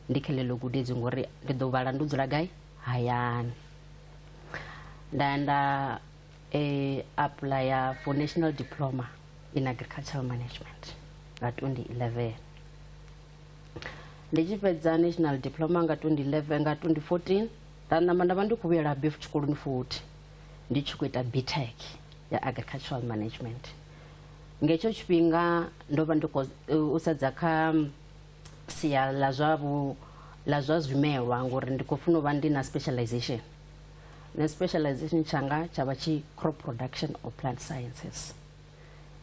ndi kha ḽeḽo gudedzi, ngori ndi ḓo vhala ndo dzula gai hayani. Nda nda apply for national diploma in agricultural management nga 2011. Ndi tshi fhedza national diploma nga 2011, nga 2014 nda namba nda vha ndi khou vhuyela beef tshikoloni futhi ndi tshi khou ita BTech ya agricultural management. Nga hetsho tshifhinga ndo vha ndi khou u sedza kha sia ḽa zwa ḽa zwa zwimelwa, ngori ndi khou funa u vha ndi na specialization. Na specialization tshanga tsha vha tshi crop production or plant sciences.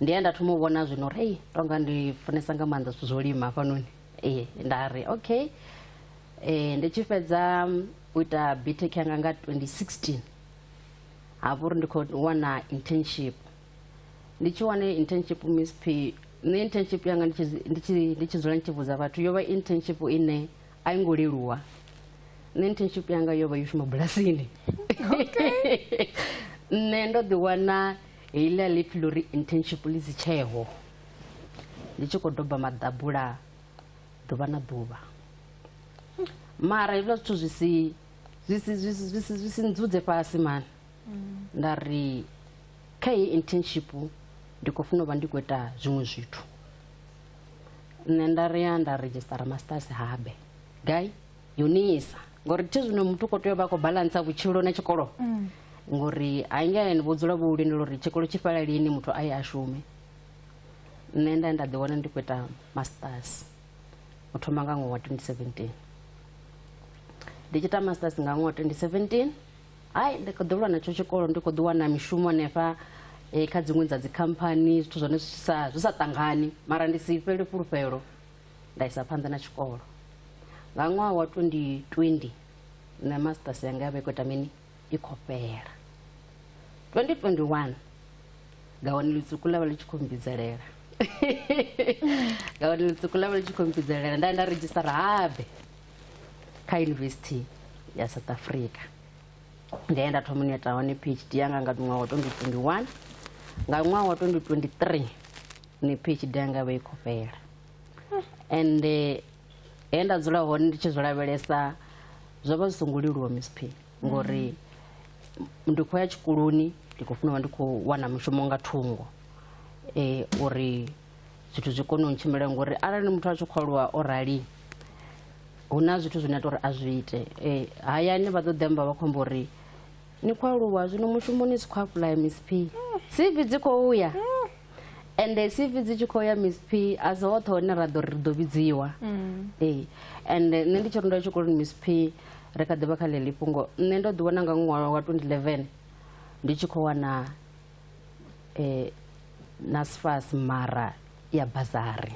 Ndi ya nda thoma u vhona zwino uri ei tonga ndi funesa nga maanḓa zwithu zwo lima hafhanoni. Nda ri okay. Ndi tshi fhedza u ita BTech yanga nga 2016 ha vha uri ndi khou wana internship. Ndi tshi wana internship Miss P, nṋe internship yanga ndi tshi dzula ndi tshi vhudza vhathu yo vha internship ine a i ngo leluwa. Nṋe internship yanga yo vha yo shuma bulasini. Nṋe ndo ḓi wana heiḽa ḽipfi ḽo ri internship ḽi si tsheho, ndi tshi khou doba maḓabula ḓuvha na ḓuvha. Mara hezwiḽa zwithu zwi si ndzudze fhasi mani. Nda ri kha heyi internship ndi khou funa u vha ndi khou ita zwiṅwe zwithu. Nṋe nda ri ya nda redzhisitara masters habe gai UNISA, ngori thi zwino muthu u khou tea u vha a khou baḽantsa vhutshilo na tshikolo, ngori hangei vho dzula vho lindela uri tshikolo tshi fhela lini muthu a ye a shume. Nṋe nda nda ḓi wana ndi khou ita masters u thoma nga ṅwaha wa 2017. Ndi tshi ita masters nga ṅwaha wa 2017, hai ndi khou ḓi lwa natsho tshikolo, ndi khou ḓi wana mishumo hanefha kha dziṅwe dza dzikhamphani, zwithu zwone zwi sa ṱangani, mara ndi si fhele fhulufhelo nda isa phanḓa na tshikolo. Nga ṅwaha wa 2020 nṋe masters yanga ya vha i khou ita mini, i khou fhela. 2021 gawane ḽitswuku ḽa vha ḽi tshi khou mbidzelela. Ngauri ḽitswuku ḽa vha ḽi tshi khou mpidzelela, nda nda redzhisitara habe kha University ya South Africa. Ndi he nda thoma u ita hone PhD yanga nga ṅwaha wa 2021. Nga ṅwaha wa 2023 ni PhD yanga vha i khou fhela. Ende he nda dzula hone ndi tshi zwi lavhelesa zwo vha zwi songo leluwa Miss P, ngori ndi khou ya tshikoloni ndi khou funa u vha ndi khou wana mushumo nga thungo uri zwithu zwi kone u ntshimbila, ngori arali muthu a tshi khou aluwa o rali hu na zwithu zwine a tea uri a zwi ite. Hayani vha ḓo ḓi amba vha khou amba uri ni khou aluwa zwino mushumo ni si khou apply Miss P, CV dzi khou ya. Ende CV dzi tshi khou ya Miss P a si hoṱhe hone ra ḓo ri ḓo vhidziwa. Ende nṋe ndi tshi ri ndo ya tshikoloni Miss P, ri kha ḓivha kha ḽeḽi fhungo, nṋe ndo ḓi wana nga ṅwaha wa 2011 ndi tshi khou wana NSFAS mara ya bazari.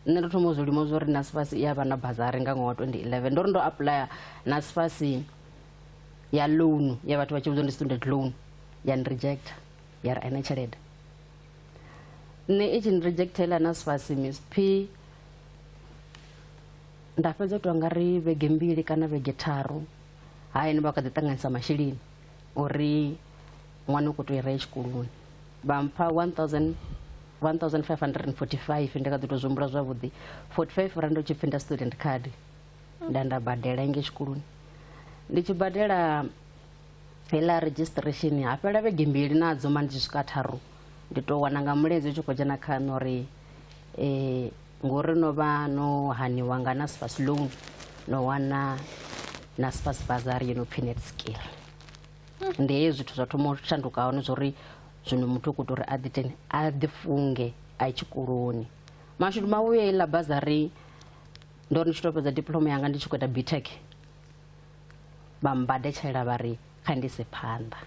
Nṋe ndo thoma u zwi lima zwa uri NSFAS i ya vha na bazari nga ṅwaha wa 2011. Ndo ri ndo apply NSFAS ya loan ya vhathu vha tshi vhidzwa ndi student loan, ya ni reject ya ri a ina tshelede. Nṋe i tshi ni reject heiḽa NSFAS Miss P, nda fhedza u tou nga ri vhege mbili kana vhege tharu hayani vha kha ḓi ṱanganisa masheleni uri ṅwana u khou tea u ya tshikoloni. Vha mpha 1545, ndi kha ḓi tou zwi humbula zwavhuḓi, 45 rand u tshi pfhi nda student card, nda nda badela ngei tshikoloni. Ndi tshi badela heiḽa registration ha fhela vhege mbili nadzo ma ndi tshi swika tharu ndi tou wana nga mulaedza u tshi khou dzhena kha nṋe uri ngori no vha no haniwa nga NSFAS loan, no wana NSFAS bazari yo no pfhi Net Skill. Ndi hezwi zwithu zwa thoma u shanduka hone zwa uri zwino muthu u khou tou uri a ḓi teni a ḓi funge a ye tshikoloni. Mashudu mavhuya heiḽa bazari ndo ri ndi tshi tou fhedza diploma yanga ndi tshi khou ita BTech, vha mbadetshela vha ri kha ndi ise phanḓa.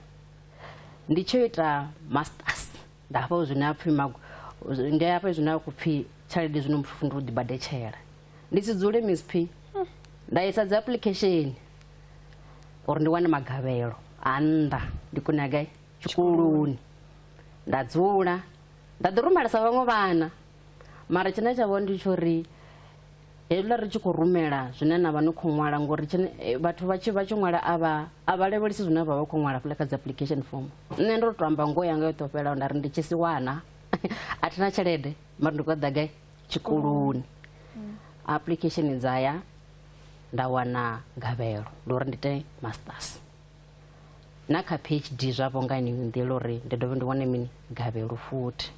Ndi tshi ita masters nda hafha zwine ha pfhi ndi hafha zwine ha khou pfhi tshelede zwino muthu ndi u ḓi badetshela. Ndi si dzule Miss P, nda isa dzi application uri ndi wane magavhelo a nnḓa ndi kone ya gai tshikoloni. Nda dzula nda ḓi rumela sa vhaṅwe vhana, mara tshine tsha vha ndi tsho ri hezwiḽa ri tshi khou rumela zwine na vha ni khou ṅwala, ngori vhathu vha tshi ṅwala a vha lavhelesi zwine vha vha khou ṅwala hafhaḽa kha dzi application form. Nṋe ndo to amba ngoho yanga yo ṱo fhelaho nda ri ndi tshi si wana a thina tshelede mara ndi khou ḓa gai tshikoloni. Application dza ya nda wana gavhelo ndo uri ndi ite masters na kha PhD zwavho nga yeneyo nḓila uri ndi dovhe ndi wane mini gavhelo futhi.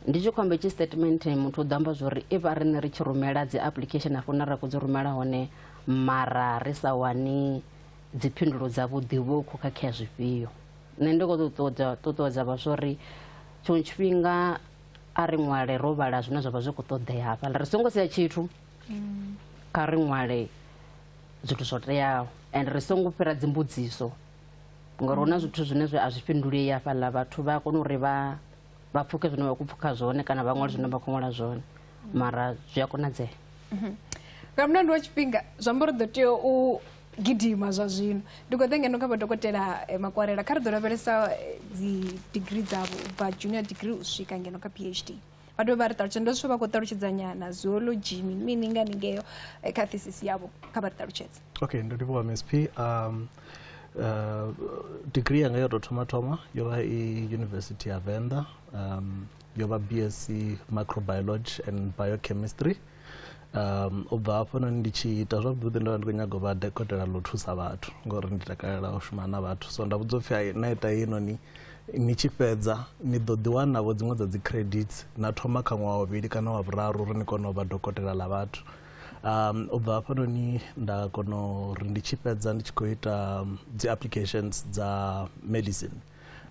Ndi tshi khou amba tshi statement muthu u ḓo amba zwa uri if riṋe ri tshi rumela dzi application hafho hune ra khou dzi rumela hone mara ri sa wani dzi phindulo dzavhuḓi vho khou khakhea zwifhio. Nṋe ndi khou ṱuṱuwedza vhaswa uri tshiṅwe tshifhinga a ri ṅwale ro vhala zwine zwa vha zwi khou ṱoḓea hafhaḽa, ri songo sia tshithu, kha ri ṅwale zwithu zwo teaho and ri songo fhira dzimbudziso, ngori hu na zwithu zwine a zwi fhindulei hafhaḽa, vhathu vha a kona uri vha pfhuke zwine vha khou pfhukha zwone kana vha ṅwale zwine vha khou ṅwala zwone, mara zwi a konadzea. Nga mulandu wa tshifhinga zwi amba uri ḓo tea u gidima zwa zwino. Ndi khou ḓa ngeno kha vhadokotela Makwarela, kha ri ḓo lavhelesa dzi degree dzavho u bva junior degree u swika ngeno kha PhD. Vha dovha vha ri ṱalutshedza, ndo zwithu vha khou ṱalutshedza nyana zoology mini mini nga haningeo kha thesis yavho, kha vha ri ṱalutshedze. Okay, ndo livhuwa Miss P. Degree yanga yo tou thoma thoma yo vha i University ya Venḓa, yo vha BSc Microbiology and Biochemistry. U bva hafhanoni ndi tshi ita zwavhuḓi ndo vha ndi khou nyaga u vha dokotela ḽo thusa vhathu ngori ndi takalela u shuma na vhathu, so nda vhudzwa upfhi na ita heinoni ni tshi fhedza ni ḓo ḓi wana vho dziṅwe dza dzi credits na thoma kha ṅwaha wa vhuvhili kana wa vhuraru uri ni kone u vha dokotela ḽa vhathu. U bva hafhanoni nda kona uri ndi tshi fhedza ndi tshi khou ita dzi applications dza medicine,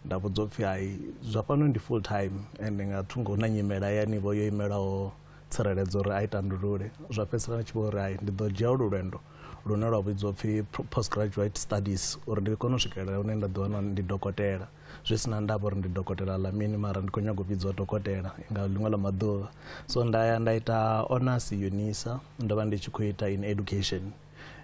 nda vhudzwa upfhi hai zwa fhano ndi full time and nga thungo hu na nyimele hayani vho yo imelaho tsireledzo uri a i tandulule. Zwa fhedzisela ndi tshi vho uri hai ndi ḓo dzhia ulu lwendo lune lwa vhidzwa upfhi postgraduate studies uri ndi kone u swikelela hune nda ḓi wana ndi dokotela, zwi sina ndavha uri ndi dokotela ḽa mini mara ndi khou nyaga u vhidzwa dokotela nga ḽiṅwe ḽa maḓuvha. So nda ya nda ita honors UNISA, ndo vha ndi tshi khou ita in education.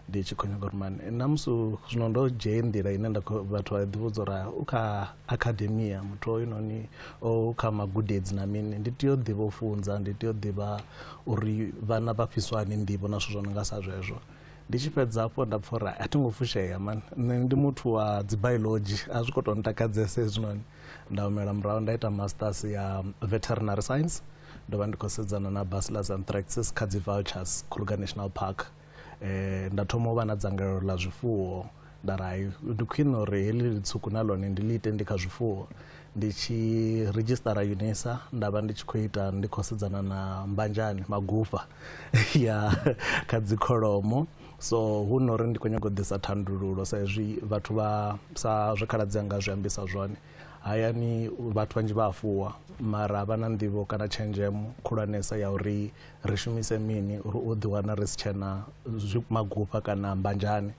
Ndi tshi khou nyaga uri mani na musi zwino ndo dzhia nḓila ine nda khou vhathu vha ḓivhudza uri u kha academia muthu hoyunoni o kha magudedzi na mini, ndi tea u ḓivha u funza, ndi tea u ḓivha uri vhana vha fhiswa hani nḓivho na zwithu zwo no nga sa zwezwo. Ndi tshi fhedza hafho nda pfha uri a thi ngo fushea mani, nṋe ndi muthu wa dzi biology, a zwi khou tou ntakadzesa hezwinoni. Nda humela murahu nda ita masters ya veterinary science, ndo vha ndi khou sedzana na Bacillus anthracis kha dzi vultures Kruger National Park. Nda thoma u vha na dzangalelo ḽa zwifuwo, nda ri hai ndi khwine uri heḽi litswuku na ḽone ndi ḽi ite ndi kha zwifuwo. Ndi tshi redzhisitara UNISA nda vha ndi tshi khou ita ndi khou sedzana na mbanzhani magufha ya kha dzi kholomo. So hu no uri ndi khou nyanga u ḓisa thandululo sa izwi vhathu vha sa zwe khaladzi anga zwi ambisa zwone hayani vhathu vhanzhi vha a fuwa mara vha na nḓivho kana tshenzhemo khulwanesa ya uri ri shumise mini uri u ḓi wana ri si tshena magufha kana mbanzhani.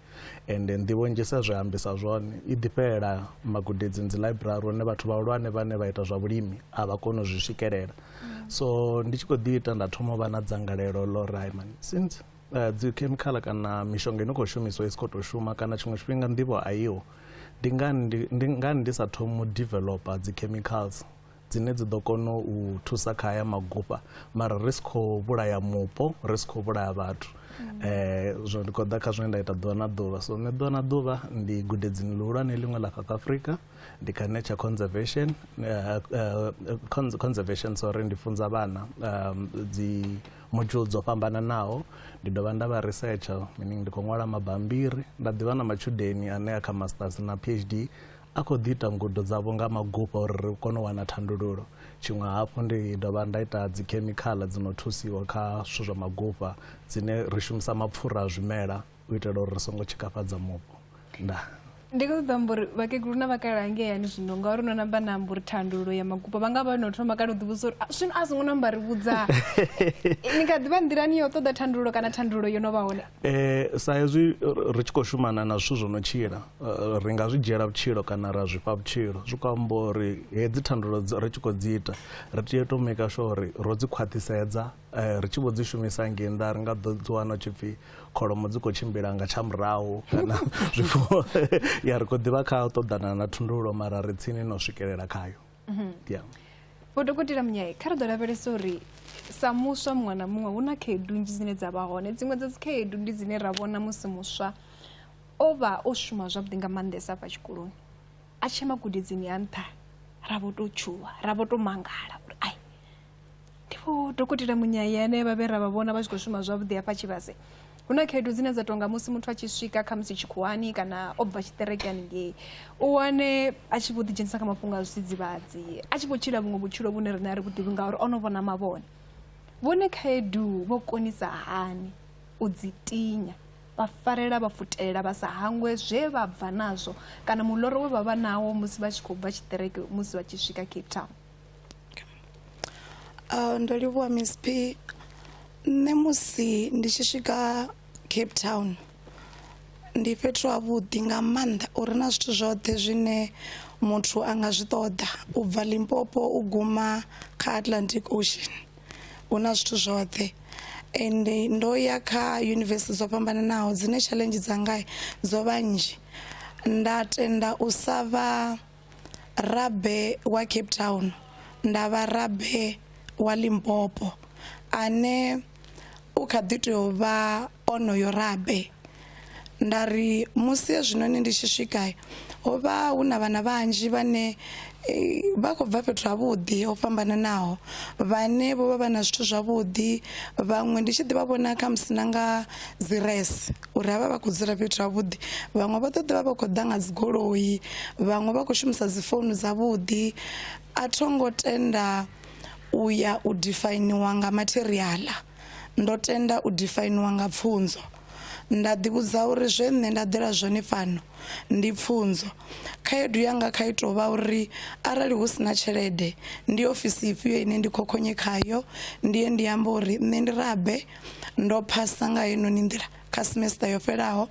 Ende nḓivho nnzhisa zwi ambisa zwone i ḓi fhelela magudedzini dzi library hune vhathu vhahulwane vhane vha ita zwa vhulimi a vha koni u zwi swikelela. So ndi tshi khou ḓi ita nda thoma u vha na dzangalelo ḽo uri hai mani since dzi chemical kana mishonga ino khou shumiswa i si khou tou shuma kana tshiṅwe tshifhinga nḓivho a iho, ndi ngani ndi sa thomi u developer dzi chemicals dzine dzi ḓo kona u thusa kha haya magufha mara ri si khou vhulaya mupo, ri si khou vhulaya vhathu. Zwino ndi khou ḓa kha zwine nda ita ḓuvha na ḓuvha. So nṋe ḓuvha na ḓuvha ndi gudedzini ḽihulwane ḽiṅwe ḽa South Africa, ndi kha nature conservation, conservation sorry, ndi funza vhana dzi module dzo fhambananaho. Ndi dovha nda vha researcher, meaning ndi khou ṅwala mabambiri, nda ḓivha na matshudeni ane a kha masters na PhD a khou ḓi ita ngudo dzavho nga magufha uri ri kone u wana thandululo. Tshiṅwe hafhu ndi dovha nda ita dzi chemical dzi no thusiwa kha zwithu zwa magufha dzine ri shumisa mapfura a zwimela u itela uri ri songo tshikafhadza mupo. Nda ndi khou ṱoḓa amba uri vhakegulu na vhakalaha ngei hani zwino, ngauri no namba na amba uri thandululo ya magufha vha nga vha no thoma kana u ḓivhudza uri zwino a songo namba ri vhudza ni kha ḓivha nḓilani ya u ṱoḓa thandululo kana thandululo yo no vha hone. Sa hezwi ri tshi khou shumana na zwithu zwo no tshila, ri nga zwi dzhiela vhutshilo kana ra zwi fha vhutshilo. Zwi khou amba uri hedzi thandululo ri tshi khou dzi ita ri tea u tou maker sure uri ro dzi khwaṱhisedza, ri tshi vho dzi shumisa ngei nnḓa ri nga ḓo dzi wana tshi pfhi kholomo dzi khou tshimbila nga tsha murahu kana zwifuwo ya ri khou ḓivha kha u ṱoḓana na thundululo mara ri tsini no swikelela khayo. Vho Dokotela Munyayi, kha ri ḓo lavhelesa uri sa muswa muṅwe na muṅwe hu na khaedu nnzhi dzine dza vha hone. Dziṅwe dza dzi khaedu ndi dzine ra vhona musi muswa o vha o shuma zwavhuḓi nga maanḓesa afha tshikoloni, a tshi ya magudedzini a nṱha ra vho tou tshuwa, ra vho tou mangala uri ai ndi vho Dokotela Munyayi ane vha vhe ra vha vhona vha tshi khou shuma zwavhuḓi hafha Tshivhase. Hu na khaedu dzine dza tonga musi muthu a tshi swika khamusi tshikhuwani kana o bva tshiṱereke haningei, u wane a tshi vho ḓidzhenisa kha mafhungo a zwidzidzivhadzi, a tshi vho tshila vhuṅwe vhutshilo vhune riṋe a ri vhu ḓivhi ngauri o no vhona mavhone. Vhone khaedu vho konisa hani u dzi tinya, vha farela vha futelela vha sa hangwe zwe vha bva nazwo kana muloro we vha vha nawo musi vha tshi khou bva tshiṱereke musi vha tshi swika Cape Town? Ndo livhuwa Miss P. Nṋe musi ndi tshi swika Cape Town ndi fhethu havhuḓi nga maanḓa uri na zwithu zwoṱhe zwine muthu a nga zwi ṱoḓa u bva Limpopo u guma kha Atlantic Ocean, hu na zwithu zwoṱhe. Ende ndo ya kha yunivesithi dzo fhambananaho dzine challenge dzanga dzo vha nnzhi, nda tenda u sa vha rabe wa Cape Town nda vha rabe wa Limpopo ane u kha ḓi tea u vha onoyo rabe. Nda ri musi hezwinoni ndi tshi swika ho vha hu na vhana vhanzhi vhane vha khou bva fhethu havhuḓi ho fhambananaho, vhane vho vha vha na zwithu zwavhuḓi, vhaṅwe ndi tshi ḓi vha vhona khamusi na nga dzi res uri havha vha khou dzula fhethu havhuḓi, vhaṅwe vha ḓo ḓivha vha khou ḓa nga dzi goloi, vhaṅwe vha khou shumisa dzi founu dzavhuḓi. A tho ngo tenda u ya u defainiwa nga materiaḽa, ndo tenda u defainiwa nga pfunzo. Nda ḓivhudza uri zwe nṋe nda ḓela zwone fhano ndi pfunzo. Khaedu yanga kha i tou vha uri arali hu sina tshelede ndi ofisi ifhio ine ndi khokhonye khayo, ndi ye ndi amba uri nṋe ndi rabe ndo phasa nga heinoni nḓila kha semester yo fhelaho,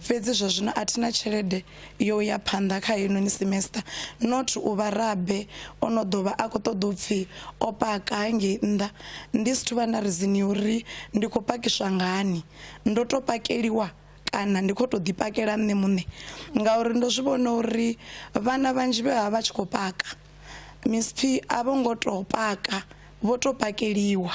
fhedzi zwa zwino a thina tshelede yo ya phanḓa kha heinoni semester. Not u vha rabe o no ḓo vha a khou ṱoḓa u pfhi o paka hangei nnḓa, ndi si thuvha na rizini uri ndi khou pakiswa ngani, ndo to pakeliwa. Kana ndi khou tou ḓipakela nṋe muṋe, ngauri ndo zwi vhona uri vhana vhanzhi vhe vha vha tshi khou paka Miss P a vho ngo tou paka, vho tou pakeliwa,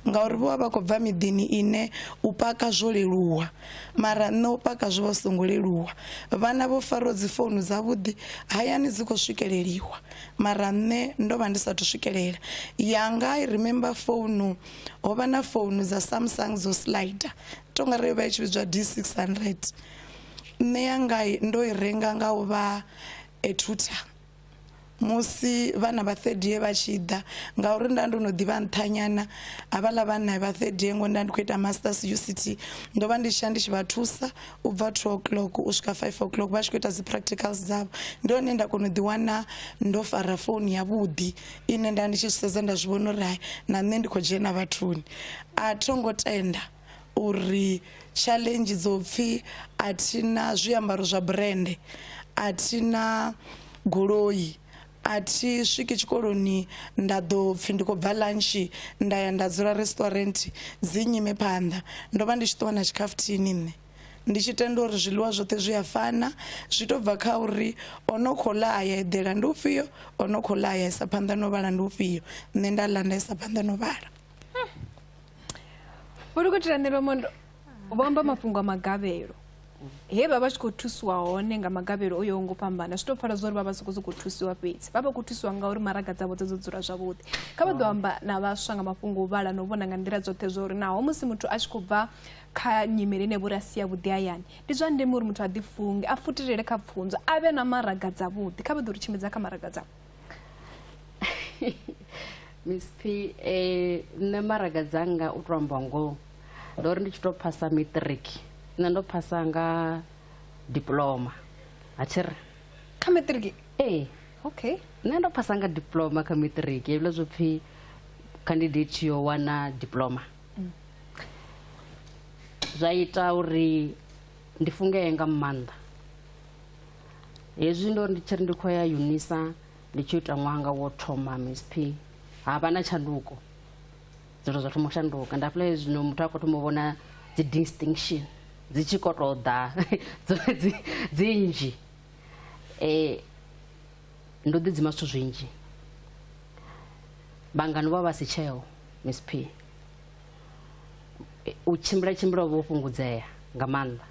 ngauri vho vha vha khou bva miḓini ine u paka zwo leluwa, mara nṋe u paka zwo vha zwi songo leluwa. Vhana vho fariwa dzi founu dzavhuḓi hayani dzi khou swikeleliwa, mara nṋe ndo vha ndi sathu swikelela. Yanga I remember founu, ho vha na founu dza Samsung dzo slider, tonga ri yo vha i tshi vhidzwa D600. Nṋe yanga ndo i renga nga u vha a tutor musi vhana vha third year vha tshi ḓa, ngauri nda ndo no ḓivha nṱha nyana havhaḽa vhana vha third year, ngo nda ndi khou ita masters UCT, ndo vha ndi tshi ya ndi tshi vha thusa u bva 2 o'clock u swika 5 o'clock vha tshi khou ita dzi practicals dzavho. Ndi hone nda kona u ḓi wana ndo fara founu yavhuḓi ine nda ndi tshi zwi sedza nda zwi vhona uri hai, na nṋe ndi khou dzhena vhathuni. A tho ngo tenda uri challenge dzo pfhi a thina zwiambaro zwa brand, a thina goloi, a thi swiki tshikoloni nda ḓo pfhi ndi khou bva lunch nda ya nda dzula restaurant dzi nyime phanḓa. Ndo vha ndi tshi ṱuwa na tshikhafuthini nṋe, ndi tshi tenda uri zwiḽiwa zwoṱhe zwi a fana, zwi to bva kha uri o no khou ḽa a ya eḓela ndi ufhio, o no khou ḽa a ya isa phanḓa no vhala ndi ufhio. Nṋe nda ḽa nda isa phanḓa no vhala. Vho Dokotela Ṋelomondo vho amba mafhungo a magavhelo, he vha vha tshi khou thusiwa hone nga magavhelo o yaho ngo fhambana. Zwi tou pfala zwa uri vha vha sokou sokou thusiwa fhedzi, vha vha khou thusiwa ngauri maraga dzavho dzo dzula zwavhuḓi. Kha vha ḓo amba na vhaswa nga mafhungo u vhala na u vhona nga nḓila dzoṱhe zwa uri naho musi muthu a tshi khou bva kha nyimele ine vho ri a si yavhuḓi hayani, ndi zwa ndeme uri muthu a ḓifunge, a futelele kha pfunzo, a vhe na maraga dzavhuḓi. Kha vha ḓo ri tshimbidza kha maraga dzavho. Miss P, nṋe maraga dzanga u to amba ngoho ndo ri ndi tshi to phasa matric, nṋe ndo phasa nga diploma. A thi ri kha matric? Ee. Okay. Nṋe ndo phasa nga diploma kha matric, hezwiḽa zwo pfhi candidate yo wana diploma. Zwa ita uri ndi fungee nga maanḓa. Hezwi ndo ri ndi tshi ri ndi khou ya UNISA ndi tshi ita ṅwaha wo thoma Miss P, ha vha na tshanduko, zwithu zwa thoma u shanduka. Nda feel zwino muthu a khou thoma u vhona dzi distinction dzi tshi khou tou ḓa dzi nnzhi. Ndo ḓi dzima zwithu zwinzhi, vhangani vho vha si tsheo Miss P, u tshimbila tshimbila vho fhungudzea nga maanḓa.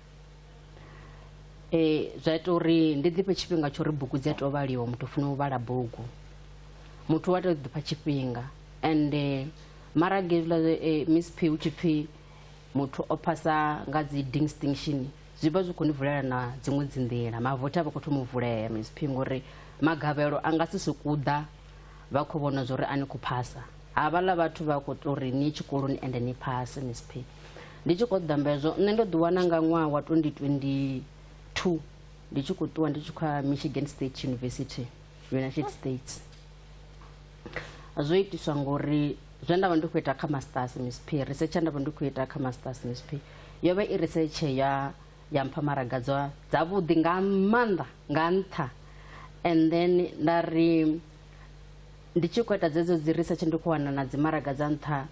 Zwa ita uri ndi ḓifhe tshifhinga tsho uri bugu dzi a tea u vhaliwa, muthu u funa u vhala bugu, muthu wa tea u ḓifha tshifhinga. Ende mara hezwiḽa Miss P hu tshi pfhi muthu o phasa nga dzi distinction, zwi vha zwi khou ni vulela na dziṅwe dzi nḓila, mavothi a vha khou thoma u vulea Miss P, ngori magavhelo a nga si sokou ḓa vha khou vhona zwa uri a ni khou phasa. Havhaḽa vhathu vha khou tou ri ni tshikoloni ende ni phase Miss P. Ndi tshi khou ḓamba hezwo, nṋe ndo ḓiwana nga ṅwaha wa 2022 ndi tshi khou ṱuwa ndi tshi khou ya Michigan State University, United States. Zwo itiswa ngori zwe nda vha ndi khou ita kha masters Miss P, research nda vha ndi khou ita kha masters Miss P, yo vha i research ya mpha maraga dzavhuḓi nga maanḓa nga nṱha. And then nda ri ndi tshi khou ita dzedzo dzi research ndi khou wana na dzi maraga dza nṱha,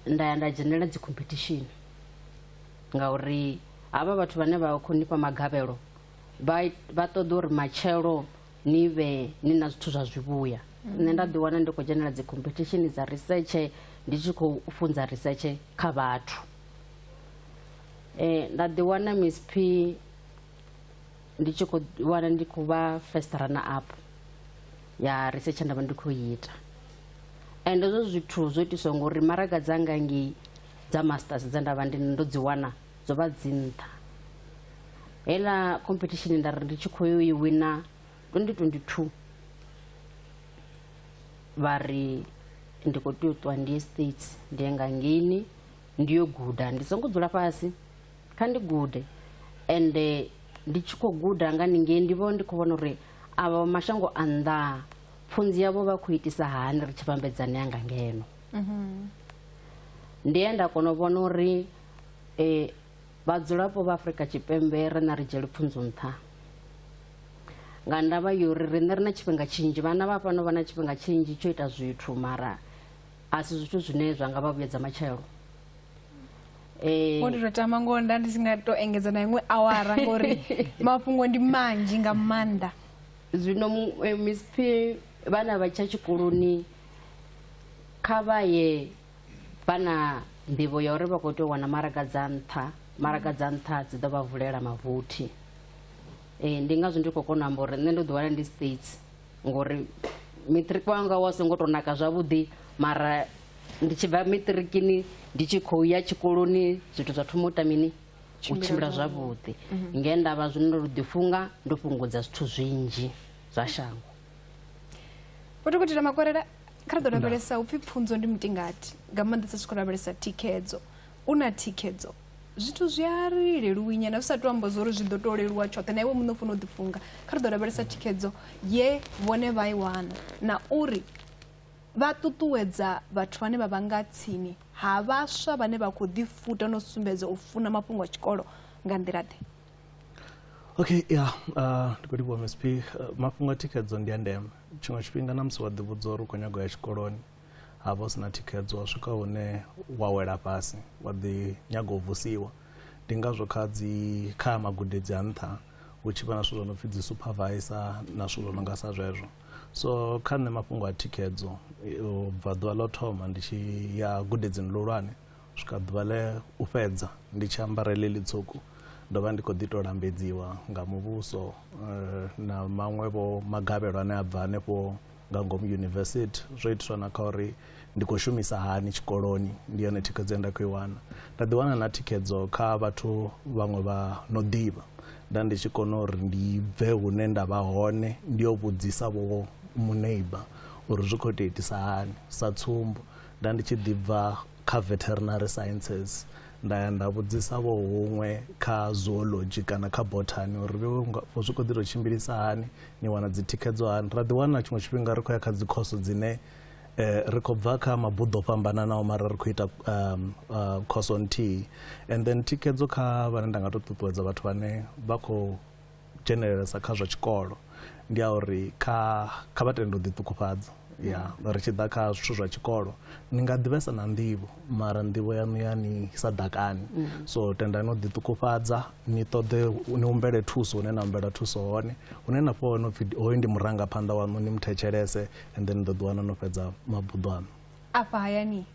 nda ya nda dzhenela dzi competition, ngauri havha vhathu vhane vha khou nifha magavhelo vha ṱoḓa uri matshelo ni vhe ni na zwithu zwa zwivhuya. Nṋe nda ḓi wana ndi khou dzhenela dzi competition dza research, ndi tshi khou funza research kha vhathu. Nda ḓi wana Miss P ndi tshi khou wana ndi khou vha first runner up ya research nda vha ndi khou ita. And hezwo zwithu zwo itiswa ngori maraga dzanga ngei dza masters dza nda vha ndi ndo dzi wana dzo vha dzi nṱha. Heiḽa competition nda ri ndi tshi khou yo i wina 2022, vha ri ndi khou tea u ṱuwa ndi ye States, ndi ye nga ngeini ndi yo guda, ndi songo dzula fhasi, kha ndi gude. Ende ndi tshi khou guda nga ningei ndi vho ndi khou vhona uri avha mashango a nnḓa pfunzi yavho vha khou itisa hani ri tshi vhambedzana ya nga ngeno. Ndi ye nda kona u vhona uri vhadzulapo vha Afrika Tshipembe ri na ri dzhiele pfunzo nṱha, nga ndavha yo uri riṋe ri na tshifhinga tshinzhi, vhana vha fhano vha na tshifhinga tshinzhi tsho ita zwithu, mara a si zwithu zwine zwa nga vha vhuyedza matshelo. Ngo ndi to tama ngo nda ndi si nga to engedza na iṅwe awara ngori mafhungo ndi manzhi nga maanḓa. Zwino Miss P, vhana vha tsha tshikoloni kha vha ye vha na nḓivho ya uri vha khou tea u wana maraga dza nṱha, maraga dza nṱha dzi ḓo vha vulela mavothi. Ndi ngazwo ndi khou kona u amba uri nṋe ndo ḓi wana ndi States ngori matric wanga wa songo to naka zwavhuḓi, mara ndi tshi bva matrikini ndi tshi khou ya tshikoloni zwithu zwa thoma u ita mini, u tshimbila zwavhuḓi. Nge nda vha zwino ndo ḓifunga, ndo fhungudza zwithu zwinzhi zwa shango. Vho Dokotela Makwarela, kha ri ḓo lavhelesa upfhi pfunzo ndi mutingati, nga maanḓesa zwi khou lavhelesa thikhedzo. U na thikhedzo zwithu zwi a ri leluwi nyana, zwi sa tou amba zwa uri zwi ḓo tou leluwa tshoṱhe, na iwe muṋe u funa u ḓifunga. Kha ri ḓo lavhelesa thikhedzo ye vhone vha i wana na uri vha ṱuṱuwedza vhathu vhane vha vha nga tsini ha vhaswa vhane vha khou ḓifuta no sumbedza u funa mafhungo a tshikolo nga nḓila ḓe. Okay, yeah, ndi khou livhuwa Miss P. Mafhungo a thikhedzo ndi a ndeme. Tshiṅwe tshifhinga na musi wa ḓivhudza uri u khou nyaga u ya tshikoloni, ha vha hu sina thikhedzo, wa swika hune wa wela fhasi, wa ḓi nyaga u vusiwa. Ndi ngazwo kha magudedzi a nṱha hu tshi vha na zwithu zwo no pfi dzi supervisor na zwithu zwo no nga sa zwezwo. So kha nṋe mafhungo a thikhedzo u bva ḓuvha ḽo thoma ndi tshi ya gudedzini ḽihulwane swika ḓuvha ḽe u fhedza ndi tshi ambara heḽi ḽitswuku, ndo vha ndi khou ḓi tou lambedziwa nga muvhuso na maṅwe vho magavhelo ane a bva hanefho nga ngomu university. Zwo itiswa na kha uri ndi khou shumisa hani tshikoloni, ndi yone thikhedzo ye nda khou i wana. Nda ḓi wana na thikhedzo kha vhathu vhaṅwe vha no ḓivha, nda ndi tshi kona uri ndi bve hune nda vha hone ndi yo vhudzisa vho muneiba uri zwi khou tou itisa hani. Sa tsumbo, nda ndi tshi ḓi bva kha veterinary sciences nda ya nda vhudzisa vho huṅwe kha zoology kana kha botany uri zwi khou ḓi tou tshimbilisa hani, ni wana dzi thikhedzo hani. Ra ḓi wana tshiṅwe tshifhinga ri khou ya kha dzi khoso dzine ri khou bva kha mabuḓo o fhambananaho mara ri khou ita khoso nthihi. And then thikhedzo kha vhane nda nga tou ṱuṱuwedza vhathu vhane vha khou dzhenelelesa kha zwa tshikolo ndi ya uri kha vha tende u ḓiṱukufhadza. Ya, ri tshi ḓa kha zwithu zwa tshikolo ni nga ḓivhesa na nḓivho, mara nḓivho yaṋu ya ni sa ḓakani. So tendani u ḓiṱukufhadza, ni ṱoḓe ni humbele thuso hune na humbela thuso hone, hune na fhiwa hone upfhi hoyu ndi murangaphanḓa waṋu, ni muthetshelese, and then ni ḓo ḓi wana no fhedza mabuḓo aṋu. Afha hayani?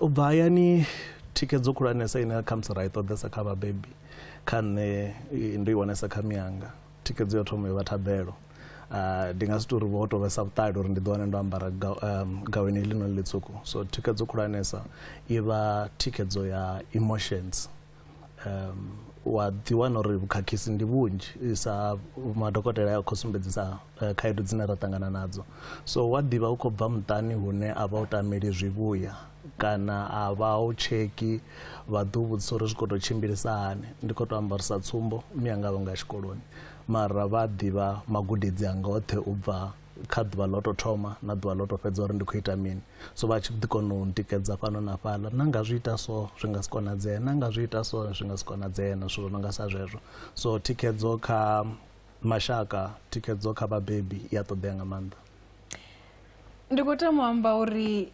U bva hayani thikhedzo khulwanesa ine khamusi ra i ṱoḓesa kha vhabebi, kha nṋe ndo i wanesa kha miyanga. Thikhedzo yo thoma yo vha thabelo. Ndi nga si tou ri vho tou vhesa vhuṱali uri ndi ḓi wane ndo ambara gaweni heḽinoni ḽitswuku. So thikhedzo khulwanesa i vha thikhedzo ya emotions. Wa ḓi wana uri vhukhakhisi ndi vhunzhi sa madokotela a khou sumbedzisa khaedu dzine ra ṱangana nadzo. So wa ḓivha u khou bva muṱani hune a vha u tameli zwivhuya kana a vha u tsheki, vha ḓo vhudzisa uri zwi khou tou tshimbilisa hani. Ndi khou tou amba uri sa tsumbo, miyanga vha nga tshikoloni, mara vha ḓivha magudedzi anga oṱhe u bva kha ḓuvha ḽo tou thoma na ḓuvha ḽo tou fhedza uri ndi khou ita mini. So vha tshi ḓi kona u ntikedza fhano na fhaḽa, na nga zwi ita so zwi nga si konadzee, na nga zwi ita so zwi nga si konadzee, na zwithu zwo no nga sa zwezwo. So thikhedzo kha mashaka, thikhedzo kha vhabebi i a ṱoḓea nga maanḓa. Ndi khou tama u amba uri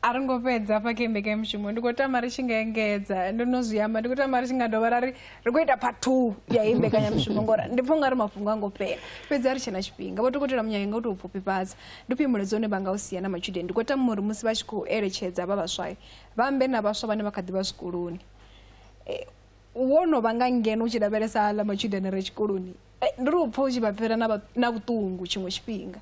a ri ngo fhedza hafha kha mbekanyamushumo, ndi khou tama ri tshi nga engedza, ndo no zwi amba, ndi khou tama ri tshi nga dovha ra ri ri khou ita part 2 ya heyi mbekanyamushumo ngori ndi pfha ungari mafhungo a ngo fhela, fhedzi a ri tshe na tshifhinga. Vho Dokotela Munyayi, nga u tou pfufhifhadza, ndi ufhio mulaedza une vha nga u sia na matshudeni? Ndi khou tama uri musi vha tshi khou eletshedza vha vhaswa, vha ambe na vhaswa vhane vha kha ḓi vha zwikoloni. Wo no vha nga ngeno u tshi lavhelesa aḽa matshudeni re tshikoloni, ndi ri u pfha u tshi vha pfela na vhuṱungu tshiṅwe tshifhinga.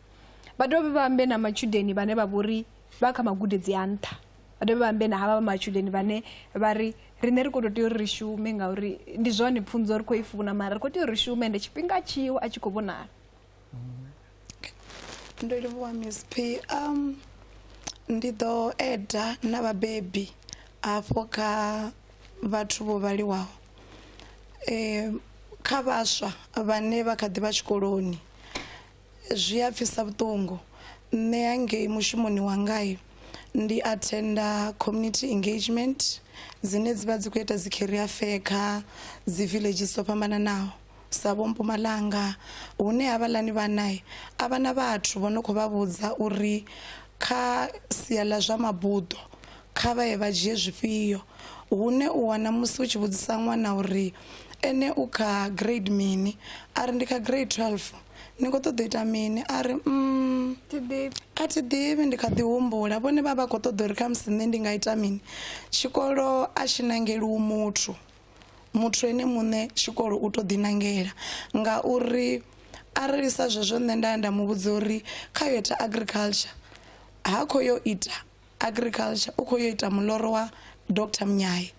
Vha dovhe vha ambe na matshudeni vhane vha vhori vha kha magudedzi a nṱha, vha dovhe vha ambe na havha matshudeni vhane vha ri riṋe ri khou tou tea uri ri shume ngauri ndi zwone pfunzo ri khou i funa, mara ri khou tea uri ri shume ende tshifhinga tshiwo a tshi khou vhonala. Ndo livhuwa Miss P. Ndi ḓo eda na vhabebi afho kha vhathu vho vhaliwaho, kha vhaswa vhane vha kha ḓi vha tshikoloni, zwi a pfisa vhuṱungu. Nṋe hangei mushumoni wangai ndi attenda community engagement dzine dzi vha dzi khou ita dzi career fair kha dzi villages dzo fhambananaho sa vho Mpumalanga, hune havhaḽani vhana a vha na vhathu vho no khou vha vhudza uri kha sia ḽa zwa mabuḓo Kha vha ye vha dzhie zwifhio. Hune u wana musi u tshi vhudzisa ṅwana uri ene u kha grade mini, a ri ndi kha grade 12. Ni khou ṱoḓa u ita mini? A ri a thi ḓivhi, ndi kha ḓi humbula. Vhone vha vha khou ṱoḓa uri khamusi nṋe ndi nga ita mini. Tshikolo a tshi nangeliwi muthu, muthu ene muṋe tshikolo u to ḓi nangela, ngauri arali sa zwezwo nṋe nda ya nda mu vhudza uri kha yo ita agriculture, ha khou yo ita agriculture, u khou yo ita muloro wa Dr Mnyayi.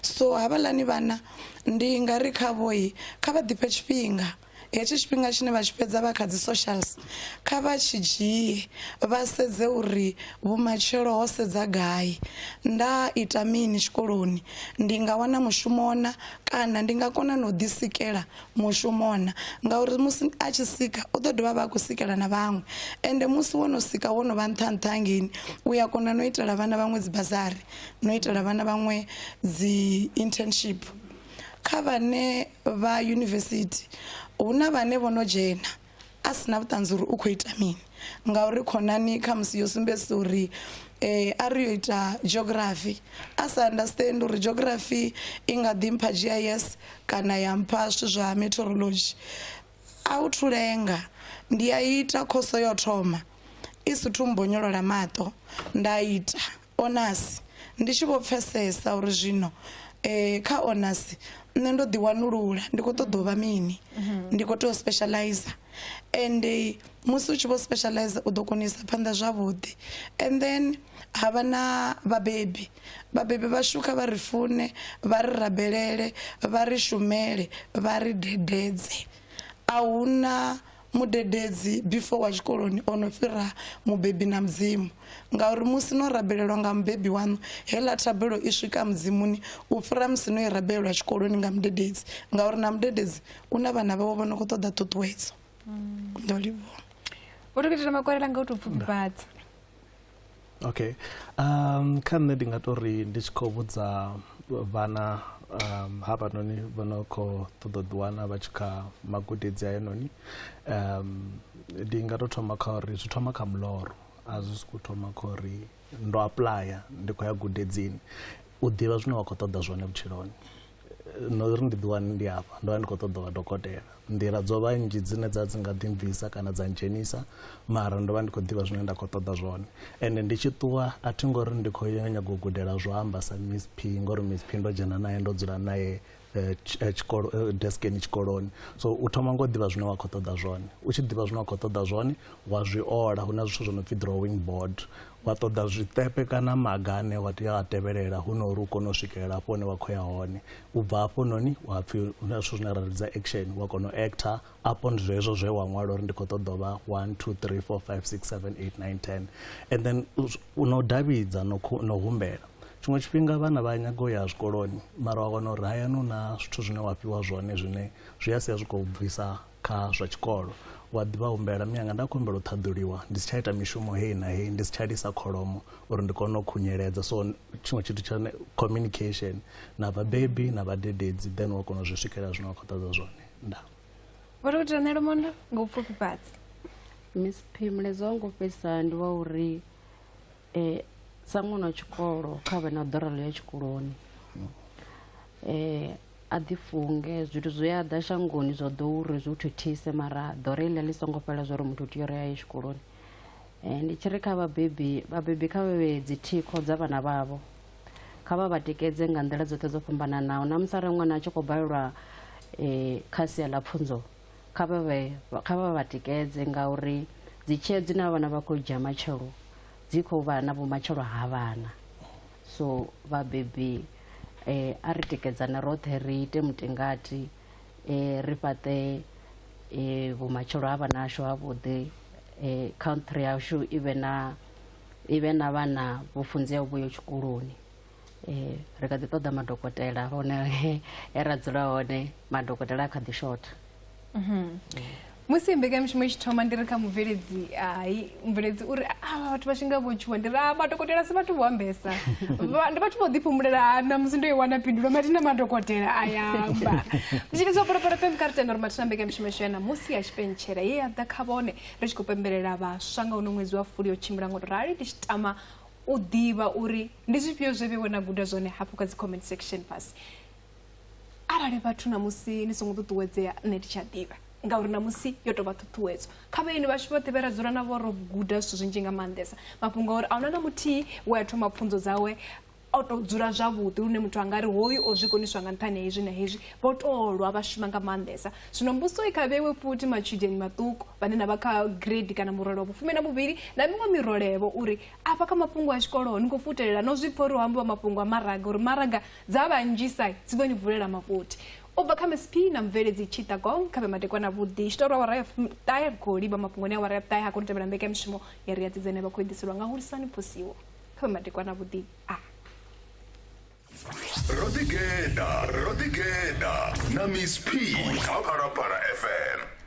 So havhaḽani vhana ndi nga ri khavho kha vha ḓifhe tshifhinga, hetshi tshifhinga tshine vha tshi fhedza vha kha dzi socials, kha vha tshi dzhie vha sedze uri vhumatshelo ho sedza gai. Nda ita mini tshikoloni, ndi nga wana mushumo na kana ndi nga kona na u ḓi sikela mushumo na, ngauri musi a tshi sika u ḓo dovha vha a khou sikela na vhaṅwe. Ende musi wo no sika wo no vha nṱha nṱha hangeini, u ya kona no itela vhana vhaṅwe dzi bazari, no itela vhana vhaṅwe dzi internship. Kha vhane vha yunivesithi hu na vhane vho no dzhena a sina vhuṱanzi uri u khou ita mini, ngauri khonani khamusi yo sumbedzisa uri a ri yo ita geography, a sa understand uri geography i nga ḓi mpha GIS kana ya mpha zwithu zwa meteorology. A u thu lenga, ndi a ita khoso yo thoma i sithu mbonyolola maṱo, nda ita honors ndi tshi vho pfesesa uri zwino kha honors nṋe ndo ḓi wanulula ndi khou ṱoḓa u vha mini, ndi khou tea u specializer. Ende musi u tshi vho specializer u ḓo kona u isa phanḓa zwavhuḓi. And then havha na vhabebi, vhabebi vhashu kha vha ri fune, vha ri rabelele, vha ri shumele, vha ri dededze. A huna mudededzi before wa tshikoloni ono fhira mubebi na Mudzimu, ngauri musi no rabelelwa nga mubebi waṋu, heiḽa thabelo i swika Mudzimuni u fhira musi no i rabelelwa tshikoloni nga mudededzi, ngauri na mudededzi u na vhana vhawe vho no khou ṱoḓa ṱhuṱhuwedzo. Ndo livhuwa. Vho Dokotela Makwarela, nga u tou pfufhifhadza. Okay. Kha nṋe ndi nga tori ndi tshi khou vhudza vhana havhanoni vho no khou ṱoḓa u ḓiwana vha tshi kha magudedzi hayanoni, ndi nga to thoma kha uri zwi thoma kha muloro, a zwi sokou thoma kha uri ndo apuḽaya ndi khou ya gudedzini. U ḓivha zwine wa khou ṱoḓa zwone vhutshiloni. No uri ndi ḓiwane ndi hafha, ndo vha ndi khou ṱoḓa u vha dokotela. Nḓila dzo vha nnzhi dzine dza dzi nga ḓi mbvisa kana dza ndzhenisa, mara ndo vha ndi khou ḓivha zwine nda khou ṱoḓa zwone. Ende ndi tshi ṱuwa a thi ngori ndi khou nyaga u gudela zwo amba sa Miss P, ngori Miss P ndo dzhena naye, ndo dzula naye tshikolo deskeni tshikoloni. So u thoma ngo ḓivha zwine wa khou ṱoḓa zwone. U tshi ḓivha zwine wa khou ṱoḓa zwone, wa zwi ola, hu na zwithu zwo no pfi drawing board, wa ṱoḓa zwiṱepe kana maga ane wa tea a tevhelela hu no uri u kone u swikelela hafho hune wa khou ya hone. U bva hafhanoni wa pfi hu na zwithu zwine ra vhidza action, wa kona u actor upon zwezwo zwe wa ṅwala uri ndi khou ṱoḓa u vha 1 2 3 4 5 6 7 8 9 10, and then no davhidza no humbela. Tshiṅwe tshifhinga vhana vha nyaga u ya zwikoloni, mara wa wana uri hayani hu na zwithu zwine wa fhiwa zwone zwine zwi a sia zwi khou bvisa kha zwa tshikolo. Wa ḓivha humbela miyanga nda khou humbela u ṱhaḓuliwa, ndi si tsha ita mishumo heyi na heyi, ndi si tsha lisa kholomo uri ndi kone u khunyeledza. So tshiṅwe tshithu tsha communication na vhabebi na vhadededzi, then wa kona u zwi swikelela zwine wa khou ṱoḓa zwone. Nda Vho Dokotela Ṋelomondo, nga u pfufhifhadza. Miss P, mulaedza wa ngo fhedzisa ndi wa uri sa ṅwana wa tshikolo kha vhe na ḓorelo ya tshikoloni, a ḓi funge zwithu zwi a ḓa shangoni zwa ḓo uri zwi u thithise, mara ḓore iḽa ḽi songo fhela zwa uri muthu u tea uri a ye tshikoloni. Ndi tshi ri kha vhabebi, vhabebi kha vha vhe dzi thikho dza vhana vhavho, kha vha vha tikedze nga nḓila dzoṱhe dzo fhambananaho. Na musi arali ṅwana a tshi khou balelwa kha sia ḽa pfunzo, kha vha vha tikedze, ngauri dzi tsheo dzine vhana vha khou dzhia matshelo dzi khou vha na vhumatshelo ha vhana. So vhabebi a ri tikedzane roṱhe, ri ite mutingati, ri fhaṱe vhumatshelo ha vhana ashu havhuḓi, country yashu i vhe na vhana vho funzeaho vho yo tshikoloni. Ri kha ḓi ṱoḓa madokotela hone he ra dzula hone madokotela a kha ḓi shotha. Musi mbekanyamushumo i tshi thoma ndi ri kha mubveledzi, hai mubveledzi uri avha vhathu vha tshi nga vho tshuwa, ndi ri madokotela si vhathu vho ambesa, ndi vhathu vho ḓifhumulela. Na musi ndo i wana phindulo mathina madokotela a yamba. Mutshilisi wa Phalaphala FM, kha ri tenda uri mathina mbekanyamushumo yashu ya ṋamusi ya tshipentshela ye ya ḓa kha vhone ri tshi khou pembelela vhaswa nga uno ṅwedzi wa Fulwi yo tshimbila ngo to rali. Ndi tshi tama u ḓivha uri ndi zwifhio zwe vheiwe na guda zwone hafho kha dzi comment section fhasi. Arali vhathu namusi ni songo ṱuṱuwedzea, nṋe ndi tshi a ḓivha ngauri namusi yo tou vha ṱhuṱhuwedzo kha vhaeni vhashu vhoṱhe vhe ra dzula navho, ro guda zwithu zwinzhi nga maanḓesa. Mafhungo a uri a huna na muthihi we a thoma pfunzo dzawe o tou dzula zwavhuḓi lune muthu anga ri hoyu o zwi koniswa nga nṱhani ha hezwi na hezwi, vho tolwa vha shuma nga maanḓesa. Zwino mbudziso i kha vheiwe futhi matshudeni maṱuku vhane na vha kha grade kana murole wa vhufumi na vhuvhili na miṅwe mirolevho, uri afha kha mafhungo a tshikolo ni khou futelela no zwi pfha uri ho ambiwa mafhungo a maraga, uri maraga dza vhanzhisa dzi ḓo ni vulela mavothi. U bva kha Miss P na mubveledzi Tshita Gong, kha vhe madekwana vhuḓi. Tshitori awara ya ṱahe ri khou livha mafhungoni a awara ya ṱahe, ha koni u tevhela mbekanyamushumo ya ri ya dzidzene vha khou iḓiselwa nga Hulisani Phosiwo. Kha vhe madekwana vhuḓi. A Ro ḓigeḓa, ro ḓigeḓa na Miss P kha Phalaphala FM.